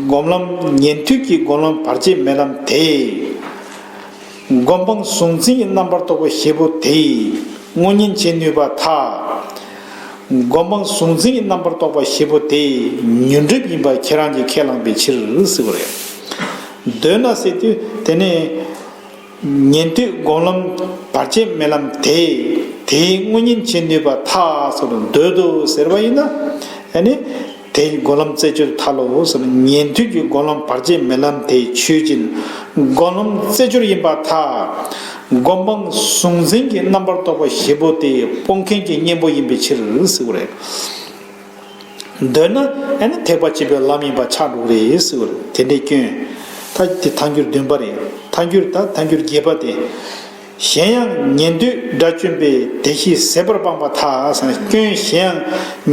སྒོམ་ལམ་ཉན་ཐོས་ཀྱི་སྒོམ་ལམ་བར་ཆད་མེད་ལམ་དེ། སྒོམ་སྤང་གཟུང་འཛིན་གྱི་རྣམ་པར་རྟོག་པ་བཞི་པོ་དེ་དངོས་གཉེན་བྱེད་ནུས་པར་ཐལ། སྒོམ་སྤང་གཟུང་འཛིན་གྱི་རྣམ་པར་རྟོག་པ་བཞི་པོ་དེ་ཉོན་སྒྲིབ་ཡིན་པར་ཁྱེད་རང་གིས་ཁས་བླངས་པའི་ཕྱིར་ཟེར་བ་རེད། འདོད་ན་ཟེར་དུས་དེ་ནས་ཉན་ཐོས་སྒོམ་ལམ་བར་ཆད་མེད་ལམ་དེ་དེའི་དངོས་གཉེན་བྱེད་ནུས་པར་ཐལ་ཟེར་དུས་འདོད་དོ་ཟེར་བ་ཡིན་ན། ཨ་ནི། དེ་སྒོམ་ལམ་རྩེ་གཅོད་ཐལ་ལོ་ཟེར་ན། ཉན་ཐོས་ཀྱི་སྒོམ་ལམ་བར་ཆད་མེད་ལམ་དེ་ཆོས་ཅན། སྒོམ་ལམ་རྩེ་གཅོད་ཡིན་པར་ཐལ། སྒོམ་སྤང་གཟུང་འཛིན་གྱི་རྣམ་པར་རྟོག་པ་བཞི་པོ་དེ་སྤོང་མཁན་གྱི་གཉེན་པོ་ཡིན་པའི་ཕྱིར་ཟེར་བ་རེད། འདོད་ན་ཨ་ནི་ཐེག་པ་ཆེན་པོའི་ལམ་ཡིན་པ་ཆགས་འགྲོ་གི་རེད་ཟེར་བ་རེད། དེ་འདྲའི་སྐྱོན། ད་དེ་ཐལ་འགྱུར་བདུན་པ་རེད། ཐལ་འགྱུར་ད་ཐལ་འགྱུར་བརྒྱད་པ་དེ། གཞན་ཡང་ཉན་ཐོས་དགྲ་བཅོམ་པས་དེ་བཞི་ཟད་པར་སྤངས་པར་ཐལ་ཟེར་ན། སྐྱོན། གཞན་ཡང་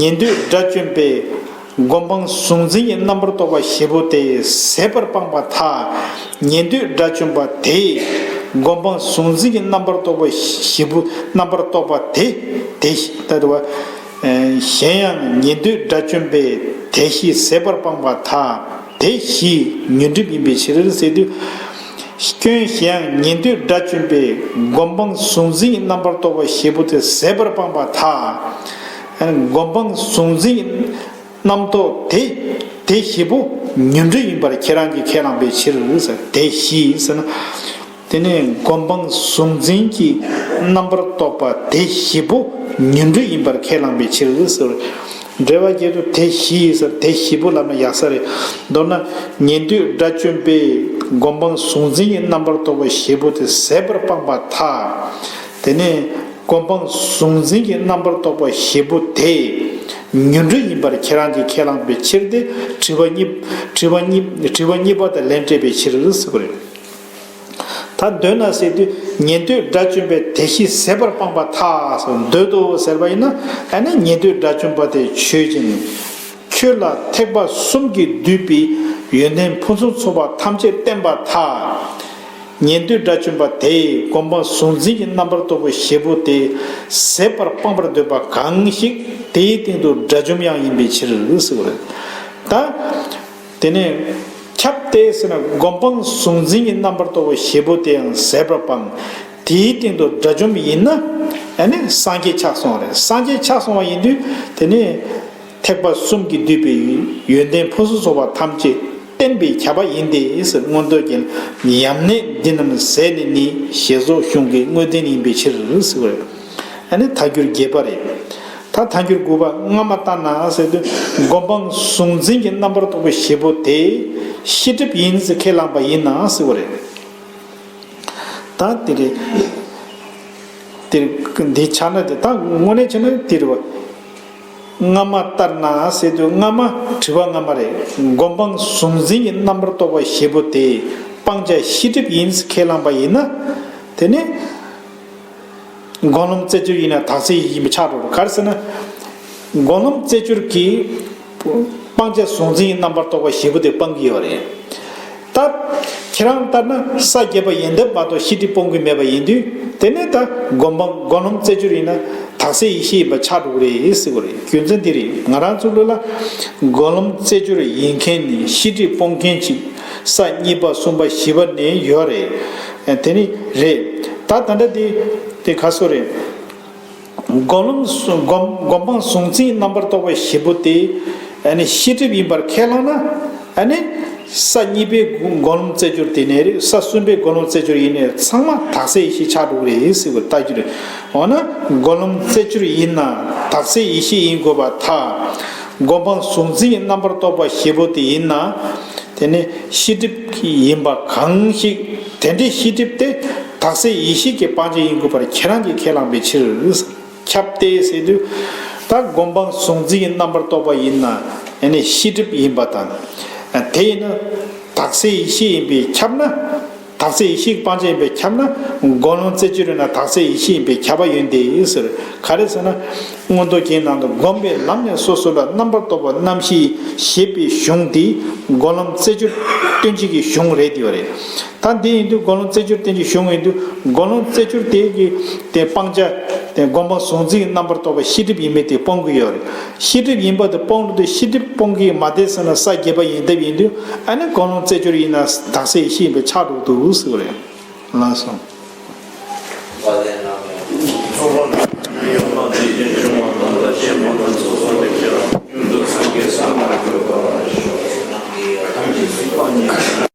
ཉན་ཐོས་དགྲ་བཅོམ་པས་སྒོམ་སྤང་གཟུང་འཛིན་གྱི་རྣམ་པར་རྟོག་པ་བཞི་པོ་དེ་ཟད་པར་སྤངས་པར་ཐལ། ཉན་ཐོས་དགྲ་བཅོམ་པ་དེས་སྒོམ་སྤང་གཟུང་འཛིན་གྱི་རྣམ་པར་རྟོག་པ་བཞི་པོ་རྣམ་པར་རྟོག་པ་དེ་དེ་ལྟ་བུ། གཞན་ཡང་ཉན་ཐོས་དགྲ་བཅོམ་པས་དེ་བཞི་ཟད་པར་སྤངས་པར་ཐལ། དེ་བཞི་ཉོན་སྒྲིབ་ཡིན་པའི་ཕྱིར་ཟེར་དུས། སྐྱོན། གཞན་ཡང་ཉན་ཐོས་དགྲ་བཅོམ་པས་སྒོམ་སྤང་གཟུང་འཛིན་གྱི་རྣམ་པར་རྟོག་པ་བཞི་པོ་དེ་ཟད་པར་སྤངས་པར་ཐལ། སྒོམ་སྤང་གཟུང་འཛིན་གྱི་རྣམ་རྟོག་དེ་དེ་བཞི་པོ་ཉོན་སྒྲིབ་ཡིན་པར་ཁྱེད་རང་གིས་ཁས་བླངས་པའི་ཕྱིར་ཟེར། དེ་བཞི་ཟེར་ན། དེ་ནས་སྒོམ་སྤང་གཟུང་འཛིན་གྱི་རྣམ་པར་རྟོག་པ་དེ་བཞི་པོ་ཉོན་སྒྲིབ་ཡིན་པར་ཁས་བླངས་པའི་ཕྱིར་ཟེར། འགྲེལ་པ་རྒྱས་དུ་དེ་བཞི་ཟེར། དེ་བཞི་པོ་ལབ་ན་ཡག་ས་རེད། མདོར་ན་ཉན་ཐོས་དགྲ་བཅོམ་པས་སྒོམ་སྤང་གཟུང་འཛིན་གྱི་རྣམ་པར་རྟོག་པ་བཞི་པོ་དེ་ཟད་པར་སྤངས་པར་ཐལ། དེ་ནས་སྒོམ་སྤང་གཟུང་འཛིན་གྱི་རྣམ་པར་རྟོག་པ་བཞི་པོ་དེ་ཉོན་སྒྲིབ་ཡིན་པར་ཁྱེད་རང་གིས་ཁས་བླངས་པའི་ཕྱིར་ཏེ། དྲི་བ་གཉིས་དྲི་བ་གཉིས་དྲི་བ་གཉིས་པ་དང་ལན་སྤྲད་པའི་ཕྱིར་ཟེར་བ་རེད། ད་འདོད་ན་ཟེར་དུས་ཉན་ཐོས་དགྲ་བཅོམ་པས་དེ་བཞི་ཟད་པར་སྤངས་པར་ཐལ་ཟེར། འདོད་དོ་ཟེར་བ་ཡིན་ན། ཨ་ནི་ཉན་ཐོས་དགྲ་བཅོམ་པ་དེ་ཆོས་ཅན། ཁྱོད་ལ་ཐེག་པ་གསུམ་གྱིས་བསྡུས་པའི་ཡོན་ཏན་ཕུན་སུམ་ཚོགས་པ་ཐམས་ཅད་བསྟན་པར་ཐལ། ཉན་ཐོས་དགྲ་བཅོམ་པ་དེས་སྒོམ་སྤང་གཟུང་འཛིན་གྱི་རྣམ་པར་རྟོག་པ་བཞི་པོ་དེ་ཟད་པར་སྤངས་པར་འདོད་པ་གང་ཞིག་དེའི་སྟེང་དུ་དགྲ་བཅོམ་ཡང་ཡིན་པའི་ཕྱིར་ཟེར་བ་རེད། ད། དེ་ནས་ཁྱབ་སྟེ་ཟེར་ན། སྒོམ་སྤང་གཟུང་འཛིན་གྱི་རྣམ་པར་རྟོག་པ་བཞི་པོ་དེ་ཡང་ཟད་པར་སྤངས། དེའི་སྟེང་དུ་དགྲ་བཅོམ་ཡིན་ན། ཨ་ནི་སངས་རྒྱས་ཆགས་སོང་བ་རེད། སངས་རྒྱས་ཆགས་སོང་བ་ཡིན་དུས་དེ་ནས་ཐེག་པ་གསུམ་གྱིས་བསྡུས་པའི་ཡོན་ཏན་ཕུན་སུམ་ཚོགས་པ་ཐམས་ཅད་བསྟན་པའི་ཁྱབ་པ་ཡིན་ཏེ་ཟེར། མངོན་རྟོགས་རྒྱན། ཡམས་ནད་འདི་རྣམས་ཟད་ནས་ནི། ཞེས་སོགས་གཞུང་གི་དངོས་བསྟན་ཡིན་པའི་ཕྱིར་ཟེར་བ་རེད། ཨ་ནི་ཐལ་འགྱུར་བརྒྱད་པ་རེད། ད་ཐལ་འགྱུར་དགུ་པ། སྔ་མ་ལྟར་ན་ཟེར་དུས། སྒོམ་སྤང་གཟུང་འཛིན་གྱི་རྣམ་པར་རྟོག་པ་བཞི་པོ་དེ་ཤེས་སྒྲིབ་ཡིན་ཟེར་ཁས་བླངས་པ་ཡིན་ན་ཟེར་བ་རེད། ད་དེ་རེད། དེ་འདི་ཆ་ན་དེ་ད་དངོས་གནས་བྱས་ན་དེ་རེད་བ། སྔ་མ་ལྟར་ན་ཟེར་དུས་སྔ་མ་དྲི་བ་སྔ་མ་རེད། སྒོམ་སྤང་གཟུང་འཛིན་གྱི་རྣམ་པར་རྟོག་པ་བཞི་པོ་དེ་སྤང་བྱ་ཤེས་སྒྲིབ་ཡིན་ཟེར་ཁས་བླངས་པ་ཡིན་ན། དེ་ནི། སྒོམ་ལམ་རྩེ་གཅོད་ཡིན་ན་དག་ཚིག་ཡིན་པའི་ཆགས་འགྲོ་རེད། ག་རེ་ཟེར་ན། སྒོམ་ལམ་རྩེ་གཅོད་ཀྱིས་སྤང་བྱ་གཟུང་འཛིན་གྱི་རྣམ་པར་རྟོག་པ་བཞི་པོ་དེ་སྤང་གི་ཡོད་རེད། ད་ ཁྱེད་རང་ལྟར་ན་ས་བརྒྱད་པ་ཡོན་ཏན་མ་གཏོགས་ཤེས་སྒྲིབ་སྤོང་གི་མེད་པ་ཡིན་དུས། དེ་ནས་ད་སྒོམ་སྤང་སྒོམ་ལམ་རྩེ་སྦྱོར་ཡིན་ན་དག་སའི་ཡེ་ཤེས་ཡིན་པ་ཆགས་འགྲོ་གི་རེད་ཟེར་གྱི་རེད། རྒྱུ་མཚན་འདི་རེད། ང་རང་ཚོ་ལ་ལ་སྒོམ་ལམ་རྩེ་སྦྱོར་ཡིན་མཁན་ནི་ཤེས་སྒྲིབ་སྤོང་མཁན་ཅིག་ས་གཉིས་པ་གསུམ་པ་བཞི་པ་ནས་ཡོད་རེད། དེ་ནི་རེད། ད་ད་ལྟ་དེ་དེ་ག་སོ་རེད། སྒོམ་ལམ་སྒོམ་སྒོམ་སྤང་གཟུང་འཛིན་རྣམ་པར་རྟོག་པ་བཞི་པོ་དེ་ཨ་ནི་ཤེས་སྒྲིབ་ཡིན་པར་ཁས་བླངས་ན། ཨ་ནི་ས་གཉིས་པའི་སྒོམ་ལམ་རྩེ་སྦྱོར་དེ་ནས་རེད། ས་གསུམ་པའི་སྒོམ་ལམ་རྩེ་སྦྱོར་ཡིན་ནས་ཚང་མ་དག་སའི་ཡེ་ཤེས་ཆགས་འགྲོ་གི་རེད་ཟེར་བ་ལྟ་རྒྱུ་རེད། འོ་ན་སྒོམ་ལམ་རྩེ་སྦྱོར་ཡིན་ན་དག་སའི་ཡེ་ཤེས་ཡིན་དགོས་པར་ཐལ། སྒོམ་སྤང་གཟུང་འཛིན་རྣམ་པར་རྟོག་པ་བཞི་པོ་དེ་ཡིན་ན། དེ་ནི་ཤེས་སྒྲིབ་ཡིན་པ་གང་ཞིག་དེ་འདྲའི་ཤེས་སྒྲིབ་དེ་དག་སའི་ཡེ་ཤེས་ཀྱི་སྤང་བྱ་ཡིན་དགོས་པར་ཁྱེད་རང་གིས་ཁས་བླངས་པའི་ཕྱིར། ཁྱབ་སྟེ་ཟེར་དུས། ད་སྒོམ་སྤང་གཟུང་འཛིན་རྣམ་པར་རྟོག་པ་ཡིན་ན་ཨ་ནི་ཤེས་སྒྲིབ་ཡིན་པ་དང་། དེ་ཡིན་ན་དག་སའི་ཡེ་ཤེས་ཡིན་པས་ཁྱབ་ན། དག་སའི་ཡེ་ཤེས་ཀྱི་སྤང་བྱ་ཡིན་པས་ཁྱབ་ན། སྒོམ་ལམ་རྩེ་སྦྱོར་ཡིན་ན་དག་སའི་ཡེ་ཤེས་ཡིན་པས་ཁྱབ་པ་ཡོད་དེ་ཟེར། ག་རེ་ཟེར་ན། མངོན་རྟོགས་རྒྱན་ནང་དུ་སྒོམ་པའི་ལམ་ནས་སོ་སོ་ལ་རྣམ་པར་རྟོག་པ་རྣམ་ཤེས་ཞེས་པའི་གཞུང་དེ་སྒོམ་ལམ་རྩེ་སྦྱོར་སྟོན་བྱེད་ཀྱི་གཞུང་རེད་དེ་བ་རེད། ད་འདི་ཡིན་དུས་སྒོམ་ལམ་རྩེ་སྦྱོར་སྟོན་བྱེད་གཞུང་ཡིན་དུས་སྒོམ་ལམ་རྩེ་སྦྱོར་དེ་གི་དེ་སྤང་བྱ་དེ་སྒོམ་སྤང་གཟུང་འཛིན་རྣམ་པར་རྟོག་པ་ཤེས་སྒྲིབ་ཡིན་མིན་དེ་སྤོང་གི་ཡོད་རེད། ཤེས་སྒྲིབ་ཡིན་པ་དེ་སྤོང་འགྲོ་དུས་ཤེས་སྒྲིབ་སྤོང་གི་མ་བསྡད་ཟེར་ན་ས་བརྒྱད་པ་ཡོན་ཏན་ཡིན་དུས་ཨ་ནི་སྒོམ་ལམ་རྩེ་སྦྱོར་ཡིན་ན་དག་སའི་ཡེ་ཤེས་ཡིན་པས་ཆགས་འགྲོ་འདུག་ཟེར་བ་རེད། ལགས་སོ།